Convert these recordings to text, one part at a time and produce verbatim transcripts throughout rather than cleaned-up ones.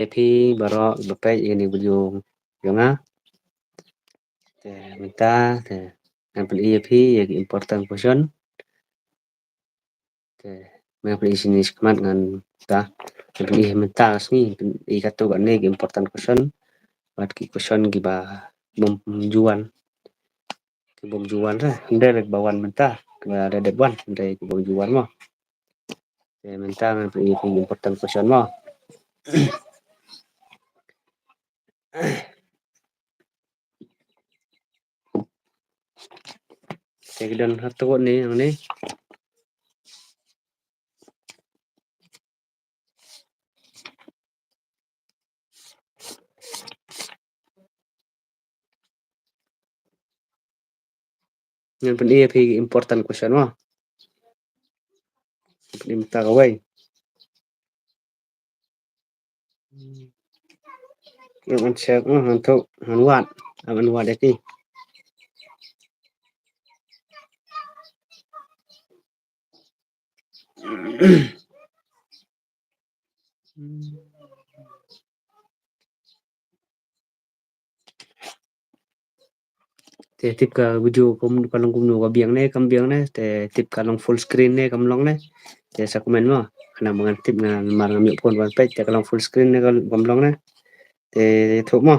ïa phi baroh ba peit ïa kane ka video jong nga. Te mynta te ngan pyni ïa phi ïa ki important question. Te ngan pyni shini shakhmat ngan ta. Ngan pyni mynta ka sngi, pyni katto katne ki important question. Bad ki question kiba bym ju wan. Ki bym ju wan re, hynrei kiba wan mynta, kiba la dep wan, hynrei ki bym ju wan mo. Te mynta ngan pyni ïa phi important question mo. Te ki don hato ne, ne. Ngan pyni ïa phi important question mo. Ngan pyni mynta kawei. Ngan check mo, ngan tu, ngan wad, ngan wad ïa ki. Te tip ka video kum ka long kumno, ka biang ne kam biang ne, te tip ka long full screen ne kam long ne. Te sa comment mo. Khnang ba ngan tip, namar ngam ïoh phone ban peit, te ka long full screen ne kam long ne. Te tu mo.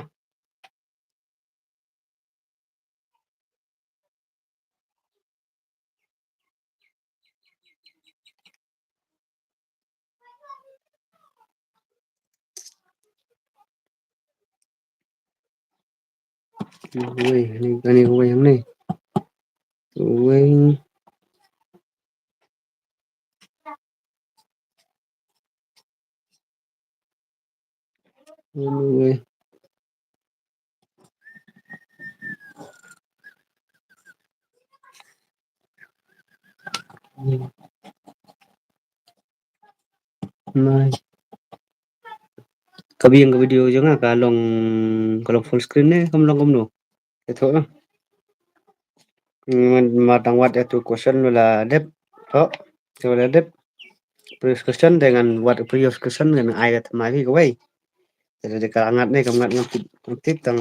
Wei, ani, ani wei, ani. Wei. Ani wei. Mai. Ka biang ka video jong nga ka long, ka long full screen ne, kam long kumno. Te tu lah. Hmm, ma tang wad ïa tu question la dep. Tu, tu la dep. Previous question, te ngan wad previous question, ngan ai ka thymmai kawei. Te da ka ngat ne, kam ngat, ngam tip, ngam tip tang.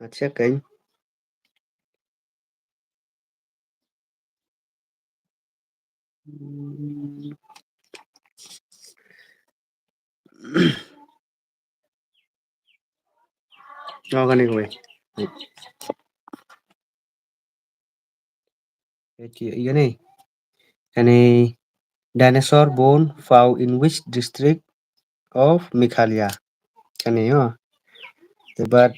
Ngan check kan. Oh, kane kawei. Ïa kane. Kane, dinosaur bone found in which district of Meghalaya? Kane, oh. Te bad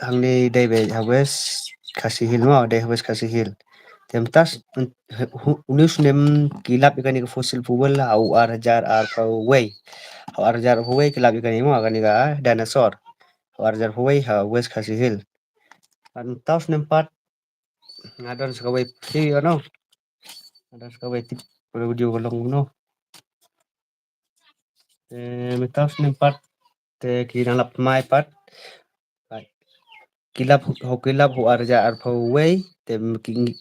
hangne dei beit ha West Khasi Hills mo, dei ha West Khasi Hills. Te mynta une u snem ki lap ïa kane ka fossil fuel ha u ar hajar arphew wei. Ha u ar hajar arphew wei ki lap ïa kane mo, kane ka dinosaur. Ha u ar hajar arphew wei ha West Khasi Hills. Mynta u snem pat nga don sa kawei phi, you know. Nga don sa kawei tip, kawei video ka long kumno. Eh, mynta u snem pat, te ki dang lap thymmai pat. Ki lap, hooid ki lap ha u ar hajar arphew wei, te ki,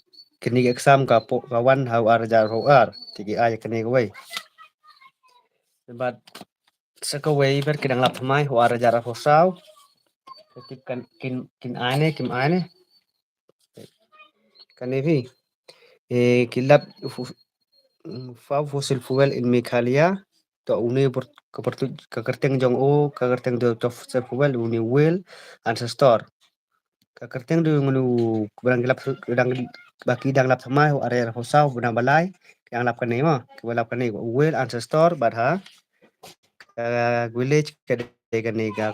kine ki exam ka po, ka wan ha u ar hajar arphew ar, te ki ai kane kawei. Te bad sa kawei pat ki dang lap thymmai ha u ar hajar arphew saw. Te tip kan, kin, kin ai ne, kim ai ne. Kane phi. Eh, ki lap fu-, mm, found fossil fuel in Meghalaya. To une pur-, ka pyrtuit, ka kyrteng jong u, ka kyrteng jong u fossil fuel une whale ancestor. Ka kyrteng jong une u ba dang lap, dang, ba ki dang lap thymmai ha u ar hajar arphew saw bad ba lai. Ki dang lap kane mo, kiba lap kane whale ancestor bad ha ka village ka dei kane ka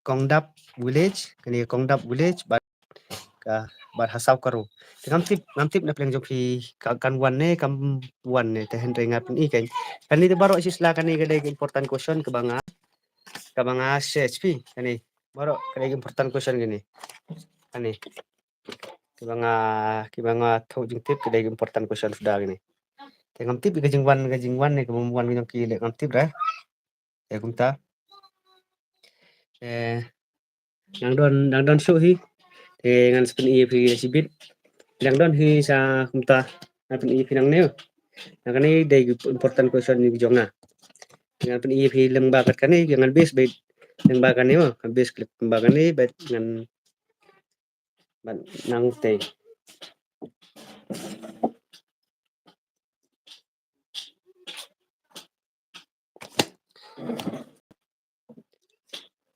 Kongdap village, kane Kongdap village, bad ka, bad ha Sawkaro. Te ngam tip, ngam tip na pdeng jong phi ka, kan wan ne, kam wan ne, te hynrei nga pyni kan. Kane te baroh shisha kane ka dei ka important question kaba nga, kaba nga share phi, kane. Baroh ka dei ka important question kane. Kane. Kiba nga, kiba nga thoh jingtip ka dei ka important question suda kane. Te ngam tip ka jingwan, ka jingwan ne, kaba wan jong ki leh ngam tip re. Te kumta. Eh, dang don, dang don shuh hi. Te ngan sa pyni ïa phi shibit. Dang don hi sa kumta. Ngan pyni ïa phi nangne. Nang kane dei important question ni jong nga. ngan pyni ïa phi lyngba kat kane, ngan base beit lyngba kane mo, ngan base lyngba kane beit ngan, bad nangta.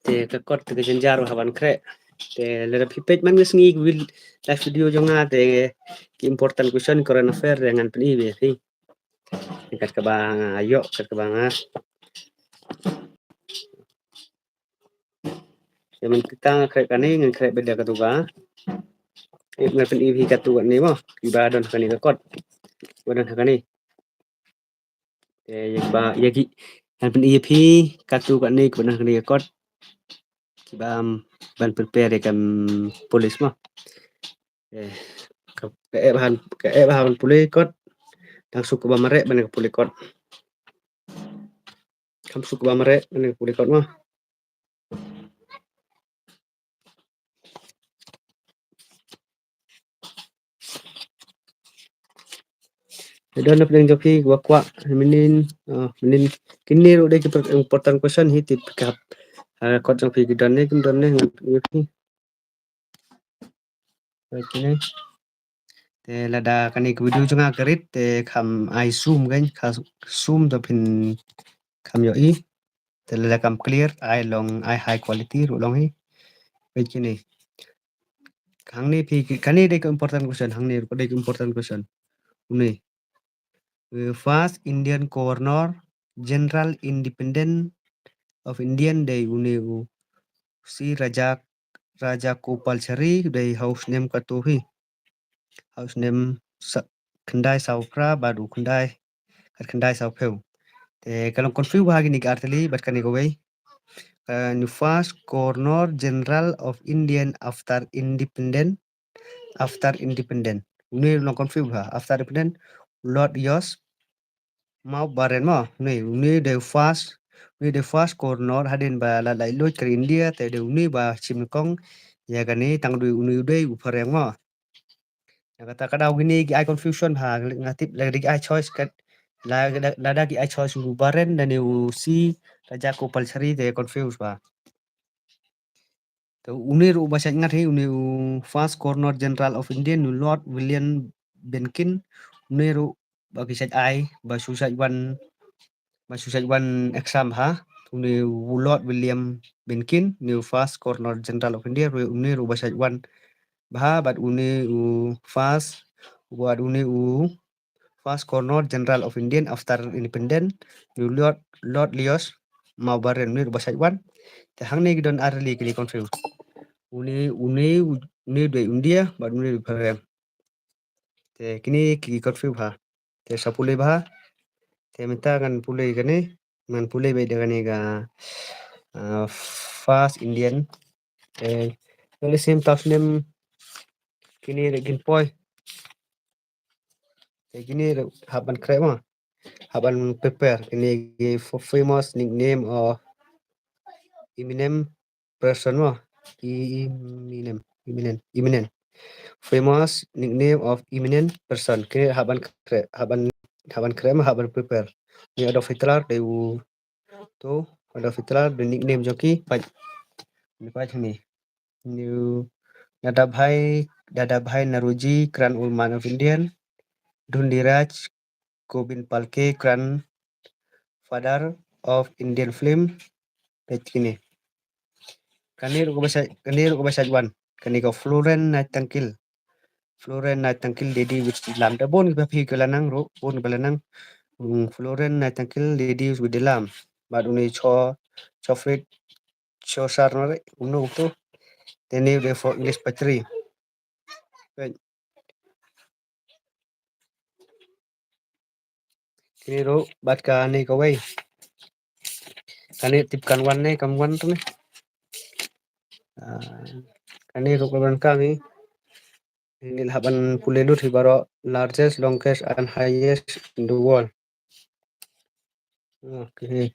Te ka kot te ka jynjar ba hap ban khreh. Te lada phi peit man ka sngi ka live video jong nga te ki important question, current affair te ngan pyni ïa phi. Kat kaba nga ïoh, kat kaba nga, te mynta nga khreh kane, ngan khreh beit da katu ka. Eh, ngan pyni ïa phi katu kane mo, kiba don ha kane ka kot, ba don ha kane. Te ïa ba, ïa ki, ngan pyni ïa phi katu kane kiba don ha kane ka kot, kiba, um, ban prepare ïa ka, um, police mo. Eh, ka, ka eh ba hap, ka eh ba hap ban pule kot. Tang suk kaba mareh ban ka pule kot. Kam suk kaba mareh ban ka pule kot mo. Te don na pdeng jong phi ba kwah mynnin, ah, mynnin kine ruh dei ki important question hi, tip kap. Ah, kot jong phi ki don ne, kim don ne, ngan pyni ïa phi. Kine. Te lada kane ka video jong nga ka rit te kham ai zoom kan, kham zoom to phin kham ïohi. Te lada kam clear, ai long, ai high quality ruh long hi. Peit kine. Hangne phi, kane dei ka important question, hangne ruh dei ka important question. Une. Uh, first Indian Governor General Independent of Indian dei une u Sir Raja, Rajagopalachari, dei ha u snem katu hi. Ha u snem sa-, khyndai saw phra bad u khyndai, khat khyndai saw phew. Te ka long confuse bha kine ki artylli bad kane kawei. Uh, new first Governor General of Indian after independent, after independent. Une long confuse bha, after independent, Lord George Mountbatten mo, une, une dei first, une dei first Governor hadien ba la laitluid ka ri India, te dei une ba shim nyngkong ïa kane, tang dei une u dei u phareng mo. Ïa kata ka daw kine ki ai confusion ha, nga tip lada ki ai choice kat, la, la, lada ki ai choice u Barren lane u Sir Rajagopalachari te confuse ba. Te une ruh ba shait ngat hi, une u first Governor General of India, une u Lord William Bentinck, une ruh ba ki shait ai, ba shu shait wan, ba shu shait wan exam ha, une u Lord William Bentinck, une u first Governor General of India, une ruh ba shait wan bha, bad une u first, bad une u first Governor General of Indian after independent, u Lord, Lord George Mountbatten, une ruh ba shait wan. Te hangne ki don artylli kine confuse. Une, une, une dei India, bad une dei phareng. Te kine ki confuse bha. Te sa pule bha. Te mynta ngan pule kane, ngan pule beit da kane ka, uh, first Indian. Te, te lehse mynta snem kine ruh kin poi. Te kine ruh hap ban khreh mo. Hap ban prepare. Kine ki f-, famous nickname of eminent person mo. Eminent, eminent, eminent. Famous nickname of eminent person. Kine hap ban khreh, hap ban, hap ban khreh mo, hap ban prepare. Une u Adolf Hitler dei u, to, Adolf Hitler dei nickname jong ki, peit. Une peit hangne. Une u Dadabhai, Dadabhai Naoroji, Grand Old Man of Indian, Dhundiraj Govind Phalke, Grandfather of Indian Film, peit kine. Kane ruh kaba shait, kane ruh kaba shait wan, kane ka Florence Nightingale. Florence Nightingale, Lady with the Lamp. Da bun kiba phi ki la nang ruh, bun kiba la nang. Hmm, Florence Nightingale, Lady with the Lamp. Bad une Cho, Geoffrey Chaucer, no re, uno uto. Te une u dei for English Patri. Kine ruh bad kane kawei. Kane tip kan wan ne, kam wan tu ne. Ah, kane ruh ka wan kane. Ini lah ban pule lut hi baroh, largest, longest and highest in the world. Okay.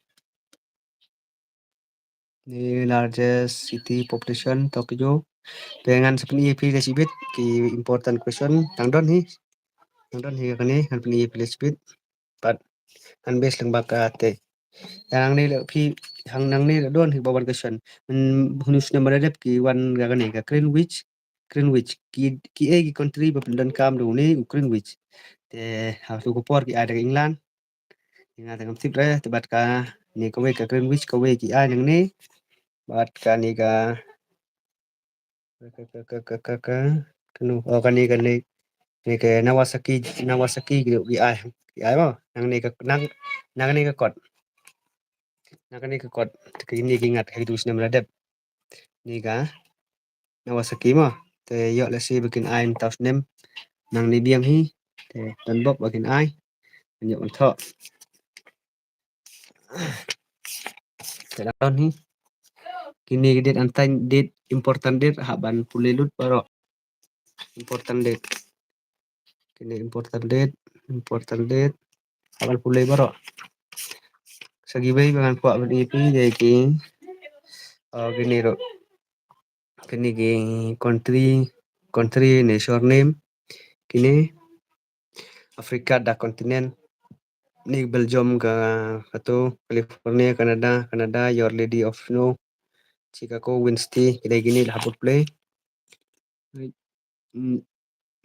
The largest city population, Tokyo. Te ngan sa pyni ïa phi lashibit ki important question. Tang don hi. Tang don hi kane, ngan pyni ïa phi lashibit. Pat ngan base lyngba kata. Ïa nangne la phi, hangne la don hi ba wan ka shan. Hynñiew snem ba la dep ki wan ka kane ka Greenwich, Greenwich. Ki, ki ei ki country ba pyndonkam da une u Greenwich. Te ha tu ka por ki ai da ka England. Nga te ngam tip re, te bad kane kawei ka Greenwich, kawei ki ai nangne. Bad kane ka, ka, ka, ka, ka, ka, ka, kano, oh, kane, kane, kane ka Nawasaki, Nawasaki ki, ki ai, ki ai mo. Nangne ka, nang, nangne ka kot. Nangne ka kot, kine ki ngat, ha kito ki snem la dep. Kane ka Nawasaki mo. Te ïoh lehse ba kin ai mynta u snem. Nangne biang hi. Te don bok ba kin ai. Ngan ïoh ban thoh. Te la don hi. Kine ki date, an tang date, important date, hap ban pule lut baroh. Important date. Kine important date, important date. Hap ban pule baroh. Sa kiwei ba ngan kwah ban ïa phi dei ki, oh, kine ruh. Kine ki country, country ne surname. Kine Africa da continent. Ni Belgium ka, kato, California, Canada, Canada, Your Lady of Snow, Chicago, Wednesday, kine kine la hap ban pule. Right. Mm,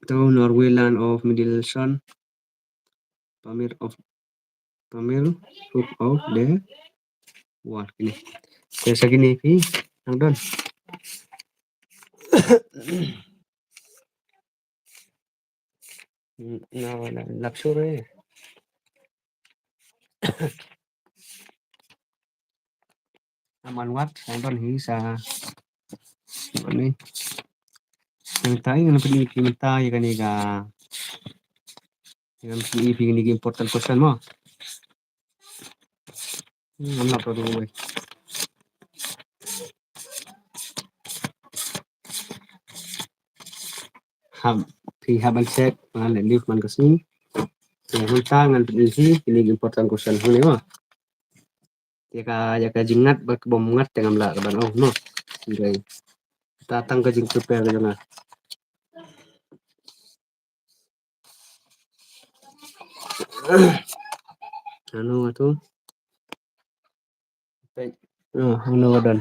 to Norway, land of middle sun, Pamir of, Pamir, hook of the world. Kine. Te sa kine phi, nang don. Mm, na, na, lap sure. Aman wat, nang don hi sa. Ni. Nang tai, nang pynïaid ki mynta, ïa kane ka. Ngan pyni ïa phi kine ki important question mo. Hmm, ngam lap ruh wei. Hap, phi hap ban check, ah, leh leave man ka sngi. Te mynta ngan pyni ïa phi kine ki important question hangne mo. Ïa ka, ïa ka jingngat bad ka bym ngat te ngam lah ban ong mo. Hynrei kata tang ka jingprepare ka jong nga. Ano nga tu? Oh, ano nga don?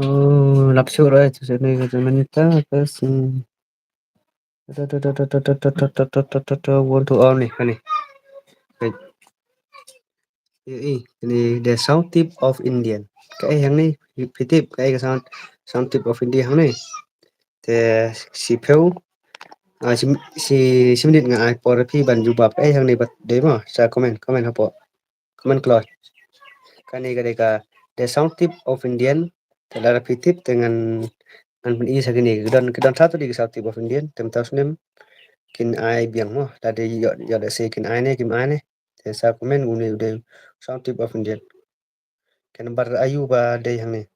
Oh, lap shuh ruh, tu sini ka jaman ta ka si. One to all ni, kane. Baik. Ïa, ïa, ni the south tip of Indian. Kaei hangne, phi tip, kaei ka south, south tip of India hangne. Te shiphew, ah, shi, shi, shi minit nga ai por phi ban jubab. Kaei hangne bad dei mo, sa comment, comment hapoh. Comment kloi. Kane ka dei ka the south tip of Indian. Te lada phi tip te ngan, ngan pyni sa kine. Ki don, ki don sa tu dei ki south tip of Indian. Te mynta u snem kin ai biang mo. Lada ïoh, ïoh lehse kin ai ne, kim ai ne. Te sa comment une u dei south tip of Indian. Ka number aïu ba dei hangne?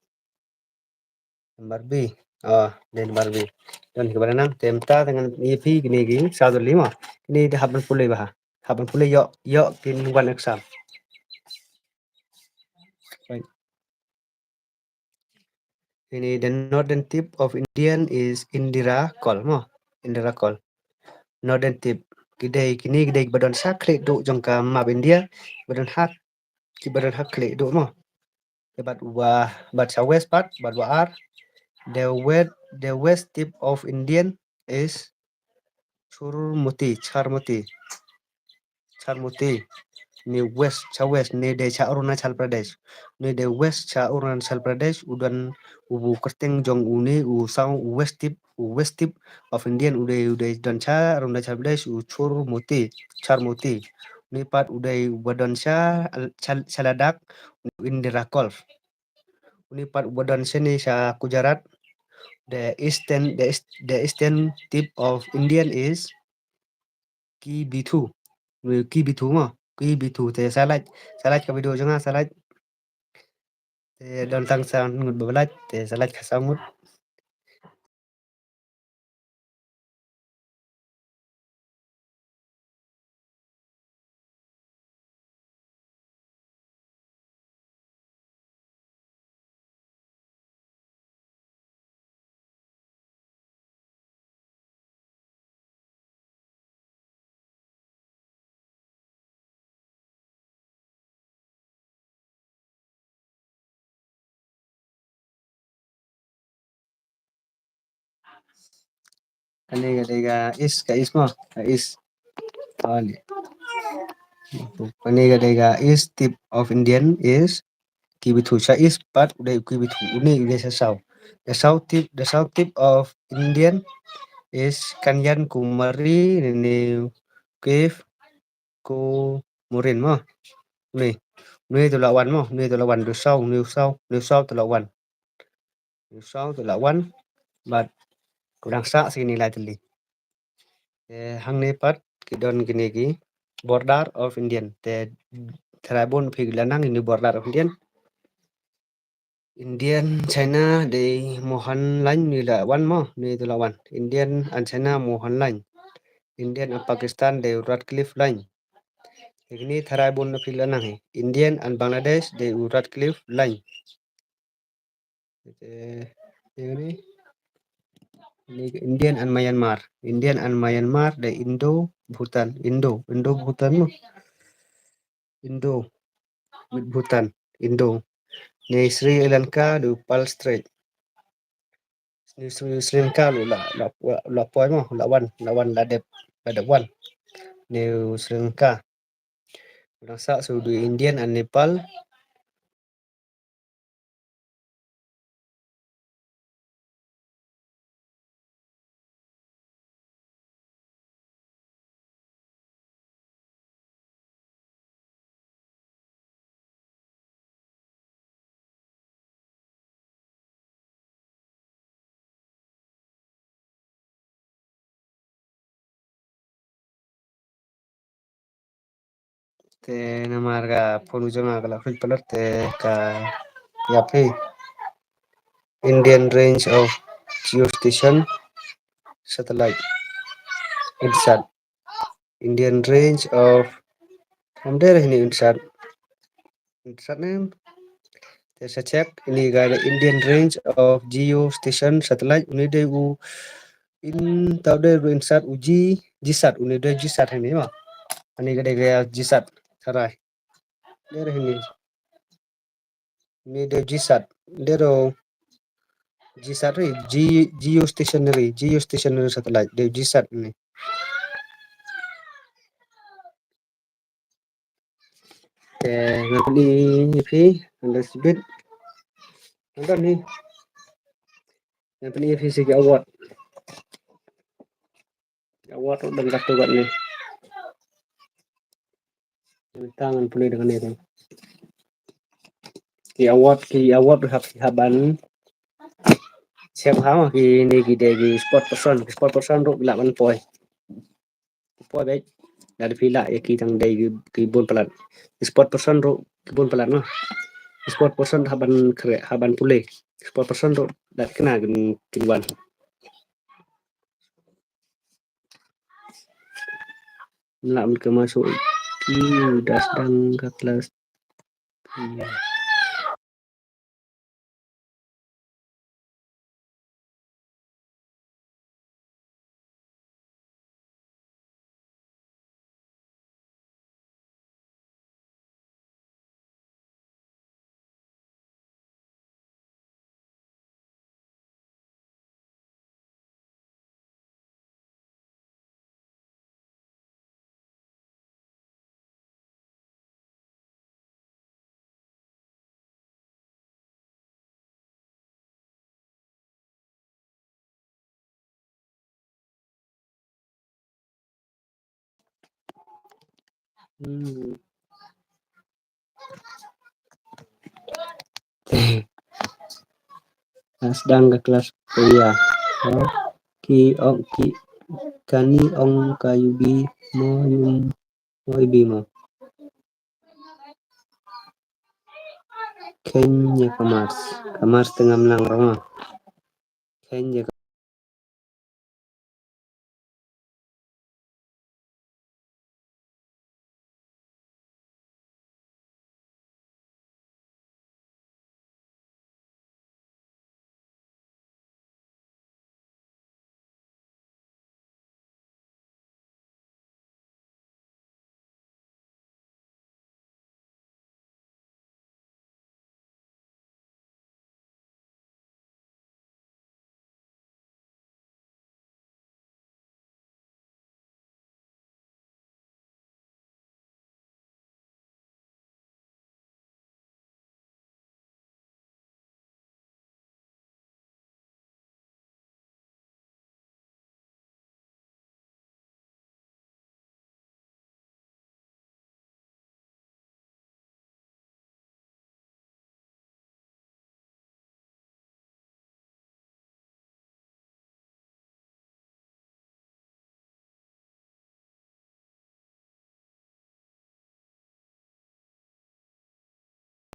Number B. Oh, dei number B. Don hi kaba nang, te mynta te ngan ïa phi kine ki southerly mo. Kine te hap ban pule bha. Hap ban pule ïoh, ïoh kin wan exam. Right. Kine the northern tip of Indian is Indira Col mo. Indira Col. Northern tip. Ki dei, kine ki dei ba don sha khlieh duh jong ka map India. Ba don ha, ki ba don ha khlieh duh mo. Bad wa, bad sha west pat, bad wa ar. The west, the west tip of Indian is Churmuti, Charmuti. Charmuti. Ni west, sha west, ni dei sha Arunachal Pradesh. Ni dei west sha Arunachal Pradesh, u don u kyrteng jong une, u south, u west tip, u west tip of Indian, u dei, u dei don sha Arunachal Pradesh, u Churmuti, Charmuti. Ni pat u dei u ba don sha, sha, sha Ladakh, u Indira Col. Une pat u ba don shane sha Gujarat. The eastern, the east, the eastern tip of Indian is Kibithu. Kibithu mo. Kibithu te sa like, sa like ka video jong nga, sa like. Te don tang san ngut ba lait, te sa lait khatsaw ngut. Kane ka dei ka east, ka east mo, ka east. Kane, kane ka dei ka east tip of Indian is Kiwibethu. Sha east pat u dei u Kiwibethu, une u dei sha south. The south tip, the south tip of Indian is Kanyakumari, ne Kiv Ko Morin mo. Une, une to la wan mo, une to la wan, to south, une south, une south to la wan. Une south to la wan, but u dang sah sini lai tylli. Te hangne pat ki don kine ki border of Indian. Te tharai bun phi la nang ini border of Indian. Indian China dei Mohan Line, une la wan mo, une to la wan. Indian and China Mohan Line. Indian and Pakistan dei Radcliffe Line. Ini tharai bun phi la nang hi. Indian and Bangladesh dei Radcliffe Line. Te ini, ini Indian and Myanmar. Indian and Myanmar dei Indo Bhutan. Indo, Indo Bhutan mo. Indo with Bhutan, Indo. Ne Sri Lanka dei Pearl Strait. Ne Sri, Sri Lanka u la, la, la poi mo, la wan, la wan, la dep, la dep wan. Ne Sri Lanka. U dang sah sha u dei Indian and Nepal. Te namar ka phone u jong nga ka la khuid palat te ka ïap hi. Indian range of geostation satellite. INSAT. Indian range of, am dei re hini INSAT. INSAT ne. Te sa check ini ka dei Indian range of geostation satellite. Une dei u in, tau dei u INSAT u G, GSAT, une dei GSAT hini mo. Ani ka dei ka GSAT, tharai. Dei re hini. Une dei GSAT. Dei re GSAT re, G, geostationary, geostationary satellite. Dei GSAT une. Te ngan pyni ïa phi, ngan da sibit. Ngan da ni. Ngan pyni ïa phi sa ki award. Ki award ruh dang katto katne. Ngan da ngan pyni dang kane. Ki award, ki award ruh hap, hap ban check ha ma kine ki dei ki sport person, ki sport person ruh ki lah ban poi. Poi beit. Lada phi lah ïa ki tang dei ki, ki bun palat. Ki sport person ruh ki bun palat noh. Ki sport person hap ban kre, hap ban pule. Ki sport person ruh lada kena kin, kin wan. Lah ban kema shuh ki da sdang ka klas. Hmm. Nga sdang ka klas pyrshah. Ha? Ki ong ki kani ong ka U B mo, U B mo. Khein ïa ka Mars. Ka Mars te ngam nang rong. Khein ïa ka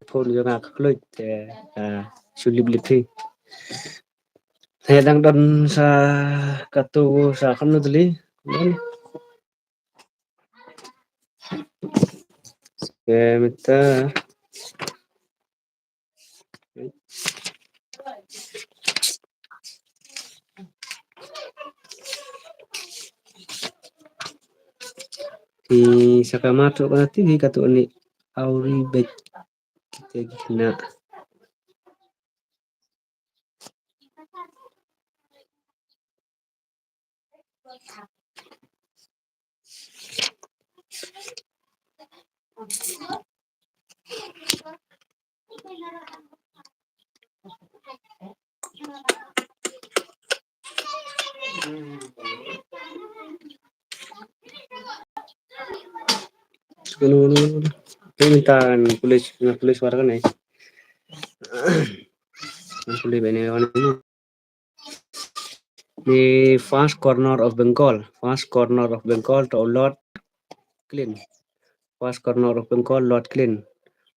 Phone jong nga ka khlem te, ah, shu lip lip hi. Te dang don sa katu sa kham na dali. Te mynta Te sa ka matu ka ti hi katu ni auri bet kita gina. Anu, anu, anu. Ini minta police, police warga nih. Police bene warga nih. The first governor of Bengal, first governor of Bengal to Lord Clive. First governor of Bengal, Lord Clive.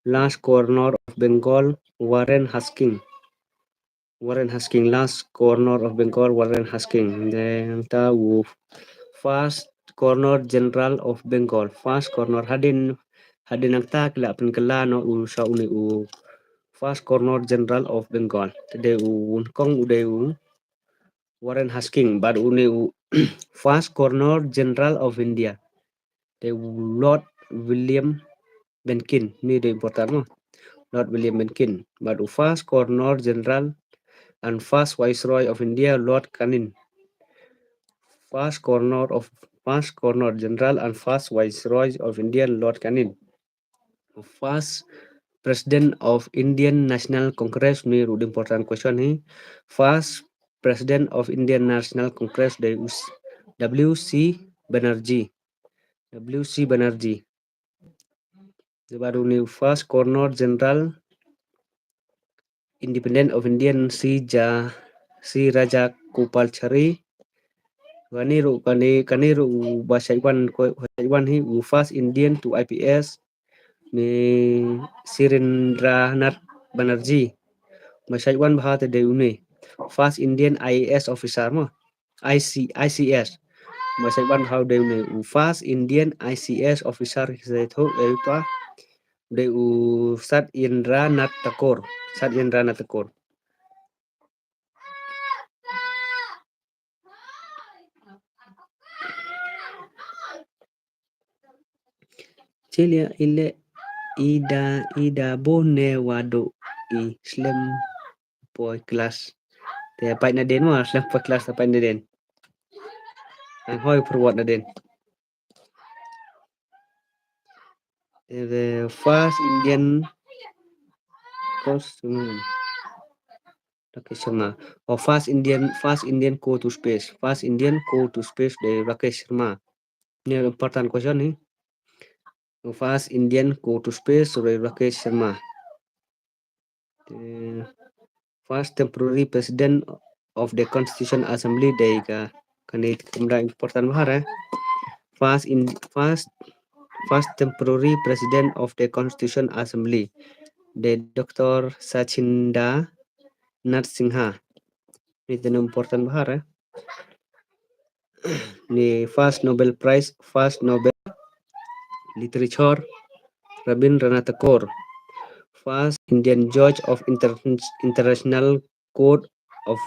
Last governor of Bengal, Warren Hastings. Warren Hastings, last governor of Bengal, Warren Hastings. Then ta u first governor general of Bengal, first governor hadien, hadien nangta ki la pynkylla noh u sha une u first governor general of Bengal. Te dei u nyngkong u dei u Warren Hastings, bad une u first governor general of India. Te u Lord William Bentinck, ni dei important mo. Lord William Bentinck, bad u first governor general and first viceroy of India, Lord Canning. First governor of, first governor general and first viceroy of India, Lord Canning. First President of Indian National Congress, ni ruh important question hi. First President of Indian National Congress dei u s-, W C Banerjee. W C Banerjee. Te bad une u first governor general independent of Indian C. Ja-, C. Rajagopalachari. Kane ruh, kane, kane ruh u ba shait wan ko, shait wan hi u first Indian to I P S ni Surendranath Banerjee. Ba shait wan bha te dei une first Indian I A S officer mo. I C, I C S. Ba shait wan bha u dei une u first Indian I C S officer hi se thoh dei u ta. Dei u Satyendranath Tagore. Satyendranath Tagore. Celia ile ida, ida bone wadu i slem poi kelas. Te pait nadien mo, slem poi kelas te pait nadien. Ang hoi pyrwat nadien. The first Indian coast, hmm. Rakesh Sharma. Oh, first Indian, first Indian go to space. First Indian go to space dei Rakesh Sharma. Ni important question ni. First Indian go to space dei Rakesh Sharma. The first temporary president of the Constitution Assembly dei ka, kane kumda important bha re. First in, first, first temporary president of the Constitution Assembly. dei Doktor Sachinda Nath Sinha. Ni te important bha re. Ni first Nobel Prize, first Nobel Literature, Rabindranath Tagore. First Indian Judge of Inter-, International Court of,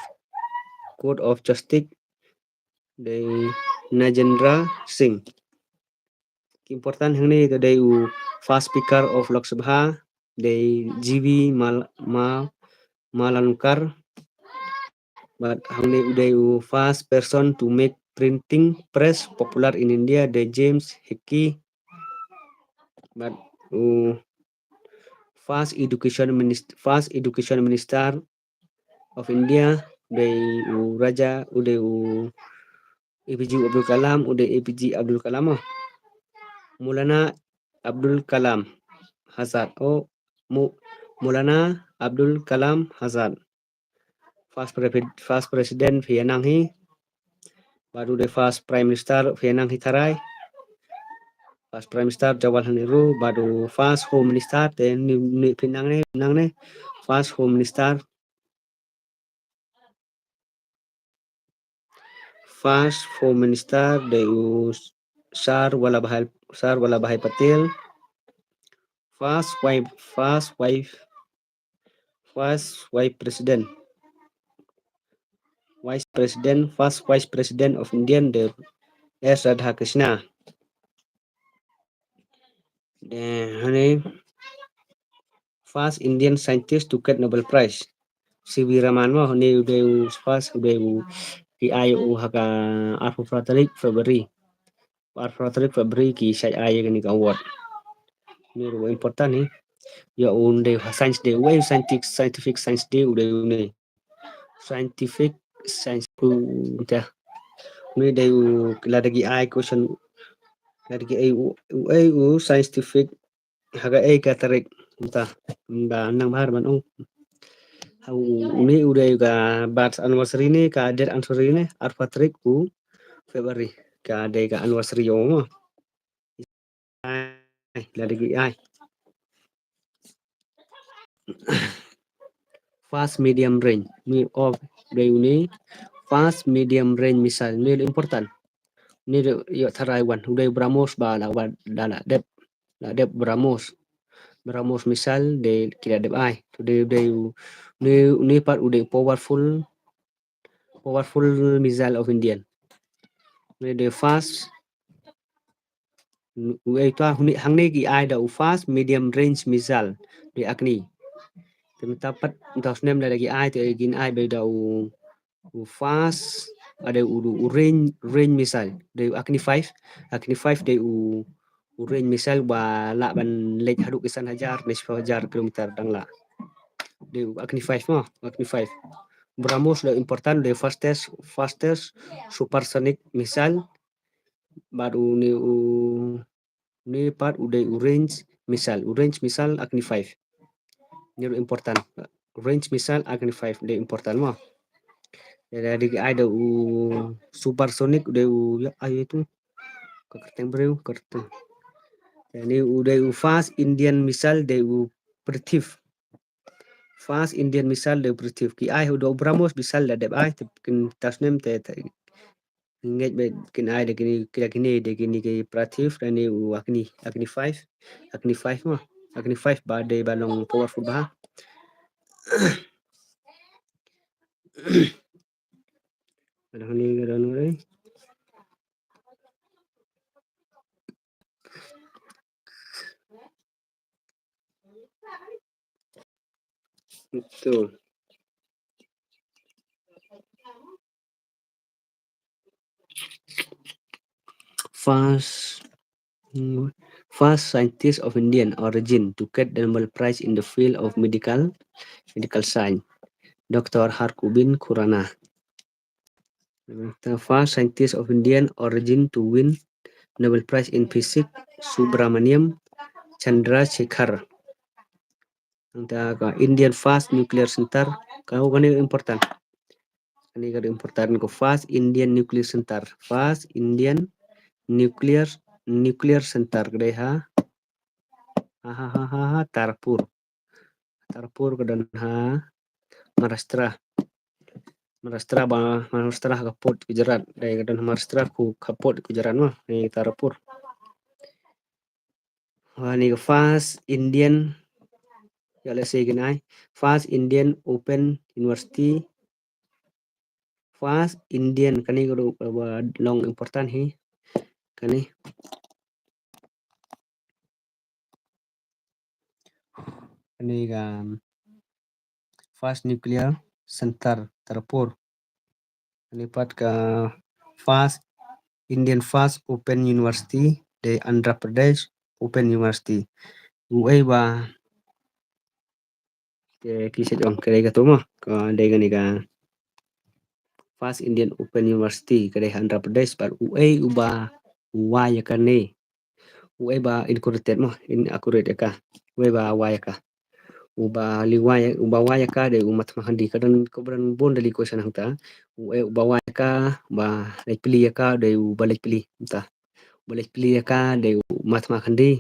Court of Justice, dei Nagendra Singh. Ki important hangne to dei u first Speaker of Lok Sabha, dei G V Mal-, Ma-, Malankar. Bad hangne u dei u first person to make printing press popular in India, dei James Hickey. Bad u first education minist-, first education minister of India, dei u Raja, u dei u A P J Abdul Kalam, u dei A P J Abdul Kalam, oh. Maulana Abdul Kalam Azad, oh, Mu-, Maulana Abdul Kalam Azad. First pre-, first president phi ïa nang hi. Bad u dei first prime minister phi ïa nang hi tharai. First prime minister Jawaharlal Nehru, bad u first home minister te ni, ni phi nangne, nangne. First home minister. First home minister dei u Sir Vallabhbhai, Sir Vallabhbhai Patel. First wife, first wife, first wife president. Vice President, first Vice President of Indian, dei S Radhakrishna. Dei hangne first Indian scientist to get Nobel Prize, C V Raman mo, hangne u dei u first, u dei u, ki ai u ha ka arphew phra tarik February. Arphew phra tarik February ki shait ai ïa kane ka award. Ni ruh important hi. Ïa u dei ha science dei, u ei scientific, scientific science dei, u dei une. Scientific science u te. Une dei u lada ki ai question. Lada ki ei u, u ei u scientific ha ka ei ka tarik. Mynta, mynta nang bahar ban ong. Ha u, une u dei ka birth anniversary ne, ka death anniversary ne, arphew phra tarik u February. Ka dei ka anniversary ïa u mo. Ai, lada ki ai. Fast medium range. Ni of dei une. Fast medium range missile. Ni important. Ni dei ïoh tharai wan. U dei BrahMos ba la wan da la dep. La dep BrahMos. BrahMos missile dei ki la dep ai. U dei, u dei u, ni, ni pat u dei powerful, powerful missile of Indian. Ni dei fast. U ei to hangne, hangne ki ai da u fast medium range missile dei Agni. Te mynta pat mynta u snem da ki ai te kin ai ba da u, u fast, a dei u, u range, range missile dei u Agni five. Agni five dei u, u range missile ba lah ban leit haduh ki san hajar ne shiphew hajar kilometer dang lah. Dei u Agni five mo, Agni five. BrahMos dei important, dei fastest, fastest supersonic missile. Bad une u, une pat u dei u range missile, u range missile Agni five. Ni ruh important. Range missile Agni five dei important mo. Dei, dei, dei ai da u supersonic, u dei u, ïa, ai itu. Ka kyrteng briew, kyrteng. Dei, une u dei u fast Indian missile dei u Prithvi. Fast Indian missile dei u Prithvi. Ki ai u dei u BrahMos missile la dep ai, te kin mynta u snem te, te ngeit ba kin ai da kine, kine, kine, da kine ki Prithvi, da une u Agni, Agni five, Agni five mo, Agni five ba dei ba long powerful bha. Ada ni, ada ni. Betul. First, first scientist of Indian origin to get the Nobel Prize in the field of medical, medical science, Doctor Hargobin Khurana. The first scientist of Indian origin to win Nobel Prize in Physics, Subrahmanyam Chandrasekhar. Nangta ka Indian First Nuclear Center, ka, kane important. Kane ka important ko, First Indian Nuclear Center. First Indian Nuclear, Nuclear Center ka dei ha, ha, ha, ha, ha, ha, Tarapur. Tarapur ka don ha Maharashtra. Maharashtra ba, Maharashtra ha ka port Gujarat. Dei ka don ha Maharashtra ka port Gujarat mo, ni Tarapur. Wa ni ka first Indian, ya le se kin ai, first Indian Open University, first Indian, kane ka ruh ba long important hi, kane. Kane ka first nuclear center Tarapur. Kane pat ka first Indian first Open University dei Andhra Pradesh Open University. Uei ba te ki shet ong ka dei ka tu mo, ka dei kane ka first Indian Open University ka dei Andhra Pradesh, bad uei uba wai ïa kane, uei ba inaugurated mo, inaugurate ïa ka, uei ba wai ïa ka, uba li wai, uba wai ïa ka dei u Mahatma Gandhi. Ka don, ka don bun da li question hangta, uei uba wai ïa ka, ba leit plie ïa ka dei uba leit plie, mynta uba leit plie ïa ka dei u Mahatma Gandhi.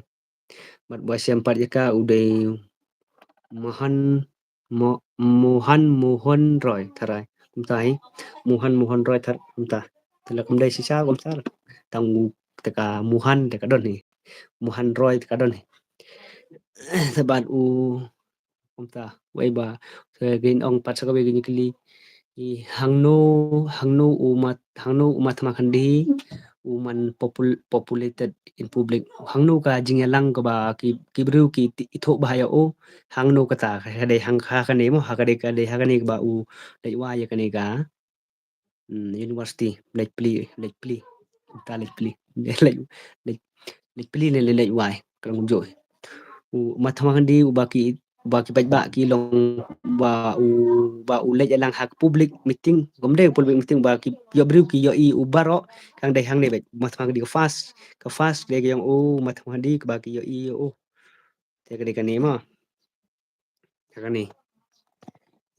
Bad ba shem pat ïa ka u dei Mohan, Mo-, Mohan Mohan Roy, tharai. Kumta hi, Mohan Mohan Roy thar, kumta. Te la kam dei shisha kumta. Tang u te ka Mohan te ka don hi. Mohan Roy te ka don hi. Te bad u, kumta, uei ba, te kin ong pat sa kawei ka jingkylli. I hangno, hangno u Mahat-, hangno u Mahatma Gandhi u man popul-, populated in public. Hangno ka jingïalang kaba ki, ki briew ki ti-, ithuh bha ïa u, hangno kata, ka dei hang, ha kane mo, ha ka dei, ka dei ha kane kaba u leit wai ïa kane ka, hmm, university, leit plie, leit plie. Kumta leit plie. Leit, leit, leit plie ne leit wai, ka long kumjuh. U Mahatma Gandhi uba ki, uba ki paidbah ki long, uba u, uba u leit ïalang ha ka public meeting, kam dei public meeting, uba ki ïoh briew ki ïohi u baroh, kan dei hangne beit. Mahatma Gandhi ka first, ka first dei ka jong u Mahatma Gandhi kaba ki ïohi ïa u. Te ka dei kane mo. Ïa kane.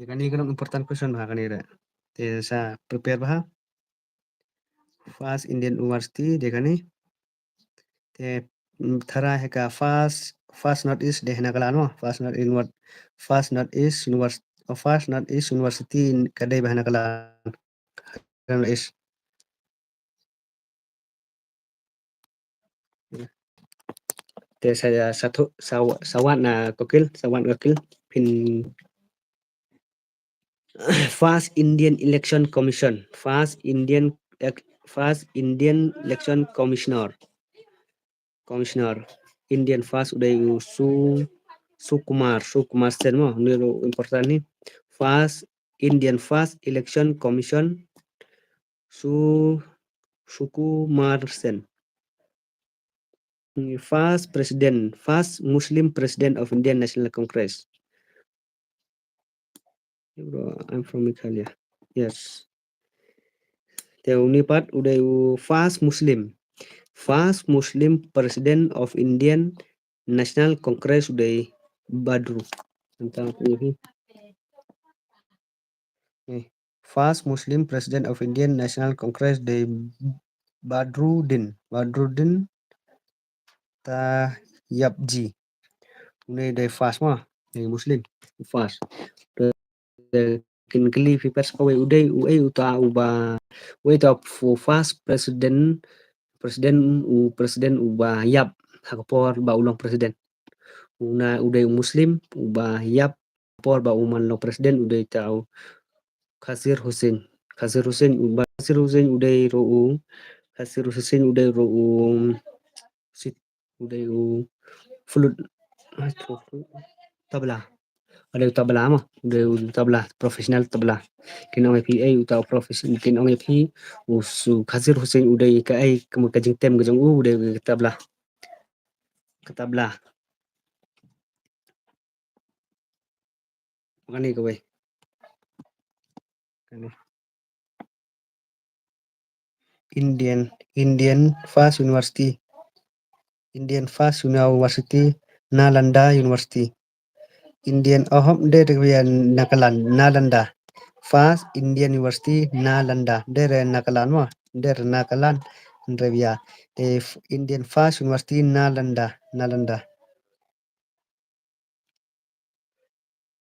Ïa kane ka long important question ha kane re. Te sa prepare bha. First Indian University dei kane. Te, mm, tharai ha ka first, first North East dei ha Nagaland mo. First North Inward, first North East Univers-, oh, first North East University ka dei bha ha Nagaland. North East. Te sa, sa thu, sa, sa wan na kokil, sa wan kokil. Phin First Indian Election Commission, First Indian Ec-, First Indian Election Commissioner, Commissioner, Indian First u dei u Su, Sukumar, Sukumar Sen mo, ni ruh important ni. First Indian First Election Commission, Su, Sukumar Sen. First President, First Muslim President of Indian National Congress. Bro, I'm from Meghalaya. Yes. Te uni pat u dei u first Muslim. First Muslim President of Indian National Congress u dei Badru. Tentang ini. Eh, first Muslim President of Indian National Congress dei Badruddin. Badruddin Tayyabji. Une dei first mo, dei Muslim. First. Te kin kylli phi pers kawei u dei, uei uta uba, uei uta u first president, president u, president uba ïap ha ka por ba u long president. Una u dei u Muslim uba ïap por ba u man long president u dei uta u Khizr Hussain. Khizr Hussain u ba, Khizr Hussain u dei ruh u, Khizr Hussain u dei ruh u, sit, u dei u flute, tabla. U dei u tabla mo, u dei u tabla, professional tabla. Kin ong ïa phi ei uta u profession, kin ong ïa phi u Su Khizr Hussain u dei kaei, ka mo ka jingtem ka jong u, u dei ka tabla. Ka tabla. Kane kawei. Kane. Indian, Indian First University. Indian First University, Nalanda University. Indian, oh, hop, dei re ïa Nagaland, Nalanda. First Indian University, Nalanda. Dei re Nagaland mo, dei re Nagaland, re ïa. Te f-, Indian First University, Nalanda, Nalanda.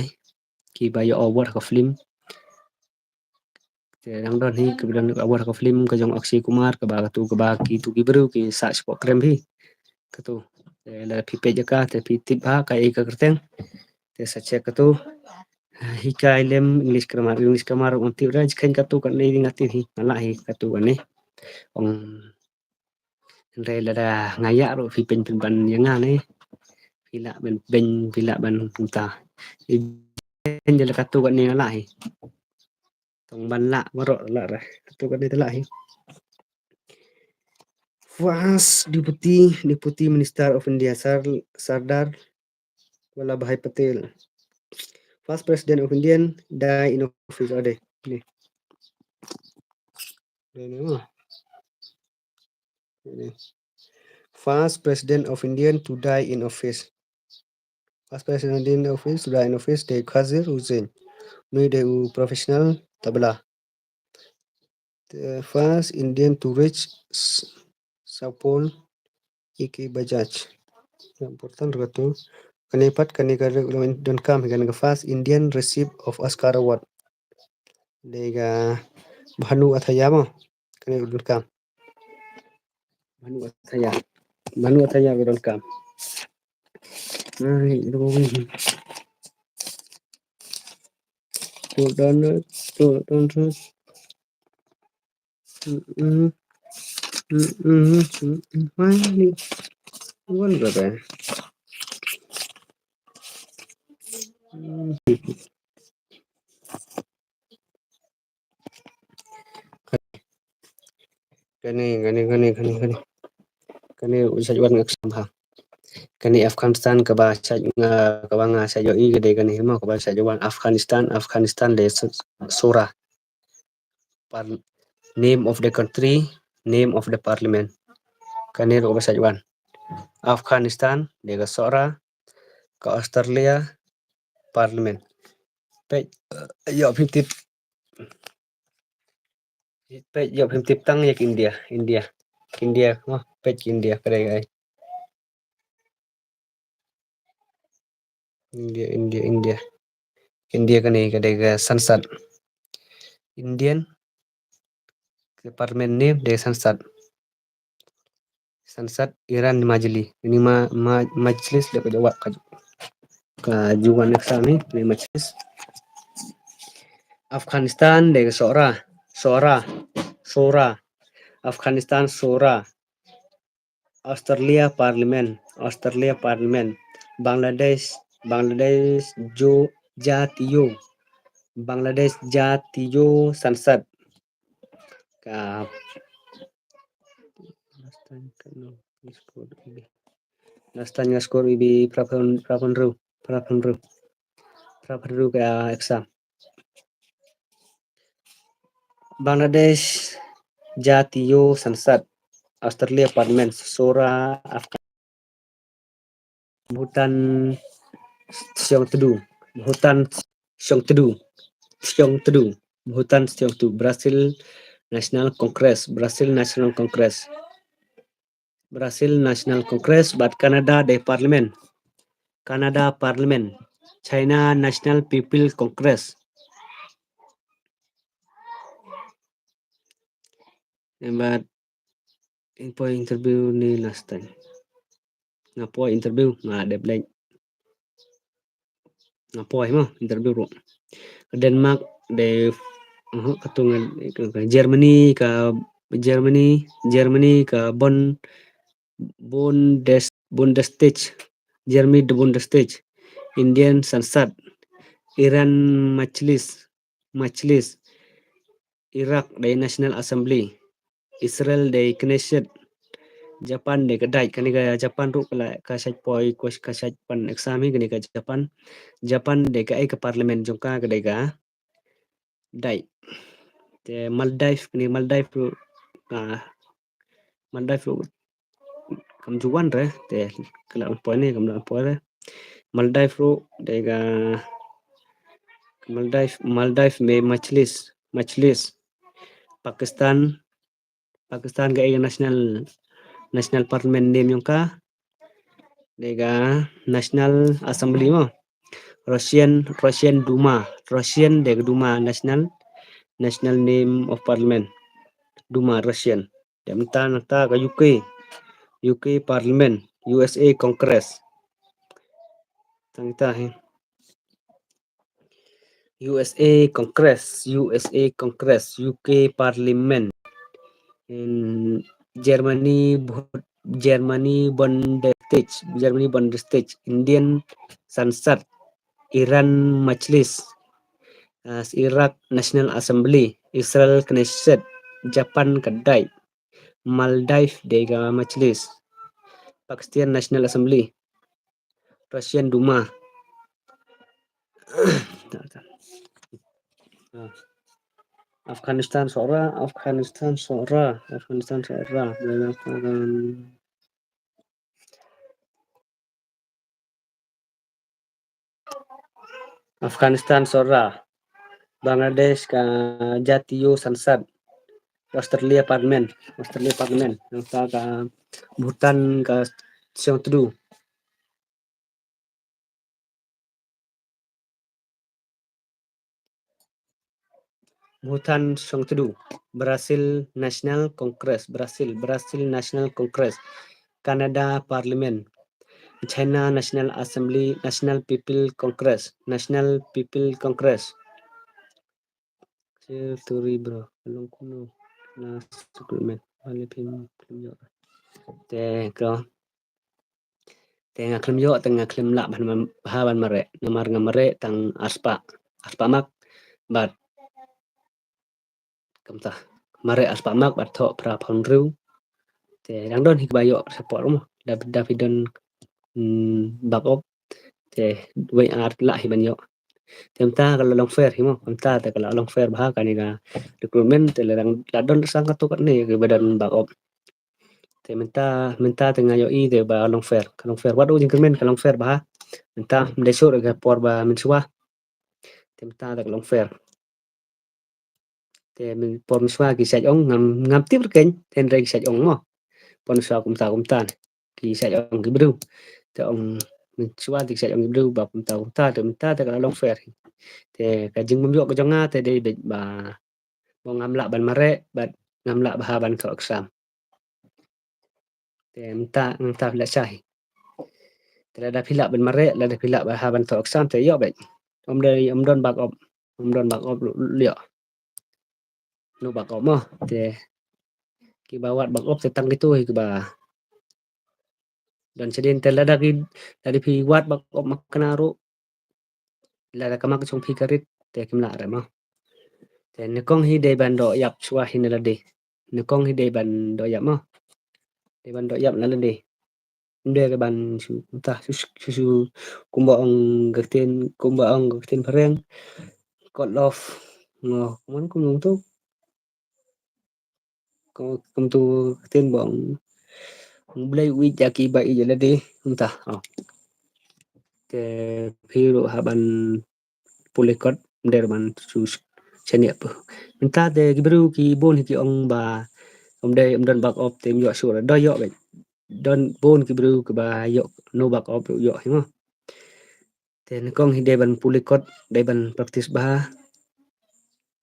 Bnai, kiba ïoh award ha ka film. Te dang don hi kaba don award ha ka film ka jong Akshay Kumar, kaba katu kaba kitu ki briew ki sah sport krem hi. Katu. Te lada phi peit ïa ka te phi tip bha kaei ka kyrteng. Te sa check katu. Hikai lem English grammar, English grammar ong tip ra jkhein katu kane nga tip hi, nga lah hi katu kane. Ong hynrei lada nga ïa ruh phi pyn pyn ban ïa nga ne. Phi lah ban pyn, phi lah ban kumta. Pyn jala katu kane nga lah hi. Tang ban lah baroh lah ra. Katu kane te lah hi. First Deputy, Deputy Minister of India, Sar, Sardar Vallabhbhai Patel. First President of Indian die in office. Ade. Ni. Ni, ni, ni. First President of Indian to die in office. First President of Indian office to die in office, dei Khazir Hussain. Ni dei u professional tabla. The first Indian to reach S-, South Pole, E K Bajaj. Important ruh katu. Kane pat kane ka ruh donkam hi, kane ka first Indian receive of Oscar Award. Dei ka Bhanu Athaya mo. Kane ruh donkam. Bhanu Athaya. Bhanu Athaya ruh donkam. Ai, ruh. Hold on, hold on, hold on. Mm-mm. Mm-mm. Mm-mm. Why ni? One brother. Mm. Kane, kane, kane, kane, kane. Kane u shait wan exam ha. Kane Afghanistan kaba shait nga, kaba nga shait ïohi ka dei kane hi mo, kaba shait wan Afghanistan, Afghanistan dei Sohra. Par-, name of the country, name of the parliament. Kane ruh kaba shait wan. Afghanistan dei ka Sohra, ka Australia, parliament. Peit, eh, ïoh phim tip. Peit, ïoh phim tip tang ïa ka India, India. India, mo, peit ka India, ka dei ka ai. India, India, India. India kane ka dei ka Sansad. Indian, ka parliament name dei Sansad. Sansad Iran ni Majli. Ini ma, ma, Majlis dei ka jawab ka, ka juwan exam ni, ni Majlis. Afghanistan dei ka Sohra. Sohra. Sohra. Afghanistan Sohra. Australia Parliament. Australia Parliament. Bangladesh, Bangladesh Jo-, Jatiyo. Bangladesh Jatiyo Sansad. Ka Last time nga score maybe phra phew, phra phew hynriew, phra phew hynriew. Phra phew hynriew ka exam. Bangladesh Jatiyo Sansad, Australia Parliament, Sohra, Afghan, Bhutan Siong Tedu, Bhutan Siong Tedu, Siong Tedu, Bhutan Siong Tedu, Brazil National Congress, Brazil National Congress, Brazil National Congress, bad Canada dei Parliament, Canada Parliament, China National People Congress. Em bad, em poi interview ni last time. Nga poi interview, nga dep leh. Nga poi mo, interview ruh. Ka Denmark, de, uh, ka tung, ka, ka Germany, ka Germany, Germany, ka Bonn, Bundes-, Bundestag, Germany de Bundestag, Indian Sansad, Iran Majlis, Majlis, Iraq de National Assembly, Israel de Knesset, Japan de ka Dai, kane ka Japan ruh ka la ka shait poi, ka, ka shait pan exam hi kane ka Japan. Japan de ka ai ka parliament jong ka ka dei ka Dai. Te Maldives, kane Maldives ruh, ah, Maldives ruh kam ju wan re, te ka la poi ne, kam la poi re. Maldives ruh de ka Maldives, Maldives me Majlis, Majlis. Pakistan, Pakistan ka ai ka national, national parliament name jong ka. De ka National Assembly mo. Russian, Russian Duma, Russian de ka Duma, national, national name of parliament. Duma Russian. De mynta nangta ka U K, U K Parliament, U S A Congress. Tang kita hi. U S A Congress, U S A Congress, U K Parliament, in Germany, Bu-, Germany Bundestag, Germany Bundestag, Indian Sansad, Iran Majlis, uh, Iraq National Assembly, Israel Knesset, Japan ka Dai, Maldives de ka Majlis, Pakistan National Assembly, Russian Duma. Afghanistan Sohra, Afghanistan Sohra, Afghanistan Sohra. Afghanistan Sohra. Bangladesh ka Jatiyo Sansad. Australia Parliament, Australia Parliament. Nangta ka Bhutan ka Siang Tedu. Bhutan Siang Tedu. Brazil National Congress, Brazil, Brazil National Congress. Canada Parliament. China National Assembly, National People Congress, National People Congress. Share story, bro. Long kumno na recruitment. Bale phim, phim ïoh. Te ko. Te nga khlem ïoh, te nga khlem lah ban, ban, bha ban mareh. Namar nga mareh tang arspah, arspah mark. Bad kumta, mareh arspah mark bad thoh phra phew hynriew. Te dang don hi kiba ïoh support mo. Da, da phi don, mm, back up. Te wei ar lah hi ban ïoh. Te mynta ka la long fair hi mo. Mynta te ka la long fair bha kane ka recruitment, te la dang la don sang katto katne kiba don back up. Te mynta, mynta te nga ïohi te ba long fair, ka long fair. Wat u jingkyrmen ka long fair bha. Mynta mynta shuh ka por ba mynshuwa. Te mynta te ka long fair. Te myn-, por mynshuwa ki shait ong, ngam, ngam tip rkeiñ, te hynrei ki shait ong mo. Por mynshuwa kumta kumta. Ki shait ong ki briew. Te ong mynshuwa te ki shait ong ki briew ba kumta kumta, te mynta te ka la long fair. Te ka jingbym ïoh ka jong nga te dei beit ba, ba ngam lah ban mareh, bad ngam lah bha ban thoh exam. Te mynta, mynta phi lah shai. Te lada phi lah ban mareh, lada phi lah bha ban thoh exam te ïoh beit. Ym dei, ym don back up. Ym don back up ruh ïoh. No back up mo. Te kiba wad back up te tang kito hi kiba don shadien, te lada ki, lada phi wad back up ma kane ruh, lada ka mark jong phi ka rit te kim lah re mo. Te nyngkong hi dei ban doh ïap shuwa hi na lade. Nyngkong hi dei ban doh ïap mo. Dei ban doh ïap na lade. Ym dei re ban shu, kumta, shu, shu, shu, kumba ong ka ktien, kumba ong ka ktien phareng. Cut off. Ngo, kumno kumno tu. Kum, kumtu ka ktien ba ong, ong Blei u ïeit ïa kiba ïeit ïa lade, kumta. Oh. Te phi ruh hap ban pule kot, ym dei re ban shu shaniah phi. Mynta te ki briew ki bun hi ki ong ba ym dei, ym don back up te ym ïoh shuh re, doh ïoh beit. Don bun ki briew kiba ïoh no back up ruh ïoh hi mo. Te nyngkong hi dei ban pule kot, dei ban practice bha.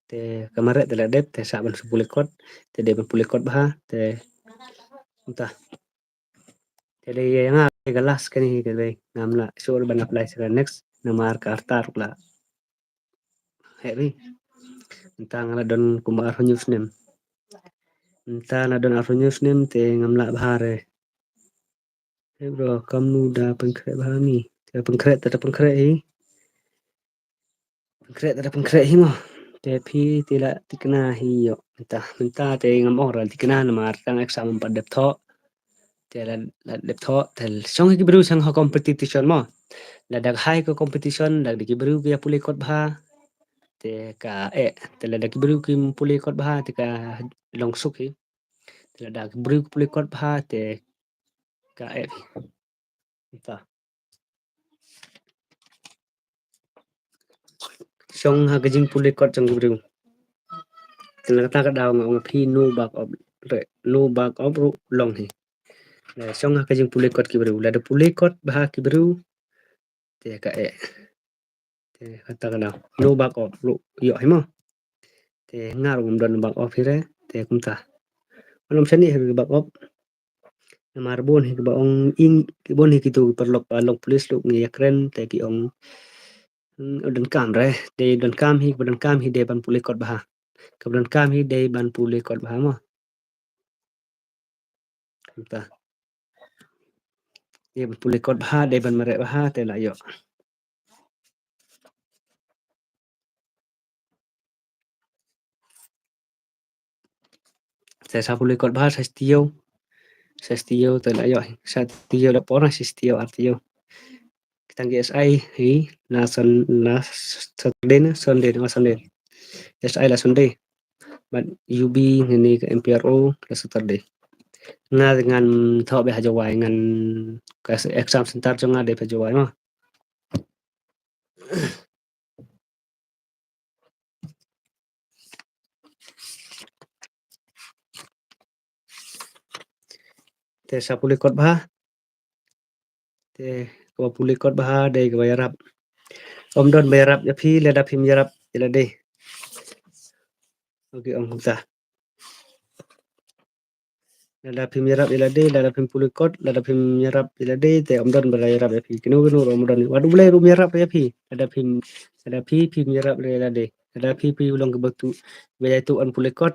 Te ka mareh te la dep, te sah ban shu pule kot, te dei ban pule kot bha, te kumta. Te dei ïa nga ka last kane hi, te dei ngam lah shuh ban apply sha ka next, namar ka rta ruh la heh hi. Mynta nga la don kumba arphew hynñiew snem. Mynta nga la don arphew hynñiew snem te ngam lah bha re. Te bro, kamnu da pynkhreh bha mi? Te pynkhreh, te da pynkhreh hi. Pynkhreh, te da pynkhreh hi mo. Te phi te la thikna hi ïoh. Mynta, mynta te ngam ong ra thikna namar tang exam pat dep thoh. Te la, la dep thoh, te shong hi ki briew shong ha competition mo. Lada ka hai ka competition, lada ki briew ki ïa pule kot bha. Te ka eh, te lada ki briew kim pule kot bha, te ka long suk hi. Te lada ki briew ki pule kot bha, te ka eh hi. Mynta. Shong ha ka jingpule kot jong ki briew. Te na kata ka daw nga ong phi no back up re, no back up ruh long hi. Lada shong ha ka jingpule kot ki briew, lada pule kot bha ki briew, te ka eh. Te kata ka daw no back up ruh ïoh hi mo. Te nga ruh ngam don back up hi re, te kumta. Ngam shani hi back up. Namar bun hi kiba ong ing, bun hi kitu ki paralok ba long police ruh ngi ïakren te ki ong, hmm, donkam re, dei donkam hi, kiba donkam hi dei ban pule kot bha. Kiba donkam hi dei ban pule kot bha mo. Kumta. Dei ban pule kot bha, dei ban mareh bha, te la ïoh. Te sa pule kot bha, sa shu tiew. Sa shu tiew, te la ïoh. Sa tiew la por, sa shu tiew, ar tiew. Tang ki S I hi, na Sun-, na Saturday na Sunday, na Sunday. S I la Sunday. Bad U B ne, ne ka M P R O la Saturday. Nga ngan thoh beit ha Jowai, ngan ka exam center jong nga dei ha Jowai mo. Te sa pule kot bha. Te kaba pule kot bha dei kaba ïarap. Ym don ba ïarap ïa phi lada phim ïarap ïa lade. Okay, ong kumta. Lada phim ïarap ïa lade, lada phim pule kot, lada phim ïarap ïa lade, te ym don ba la ïarap ïa phi. Kino kino ruh ym don. Wat U Blei ruh um ïarap ïa phi. Lada phim, lada phi phim ïarap ïa lade. Lada phi phi long kiba tu, ba ïa tu an pule kot.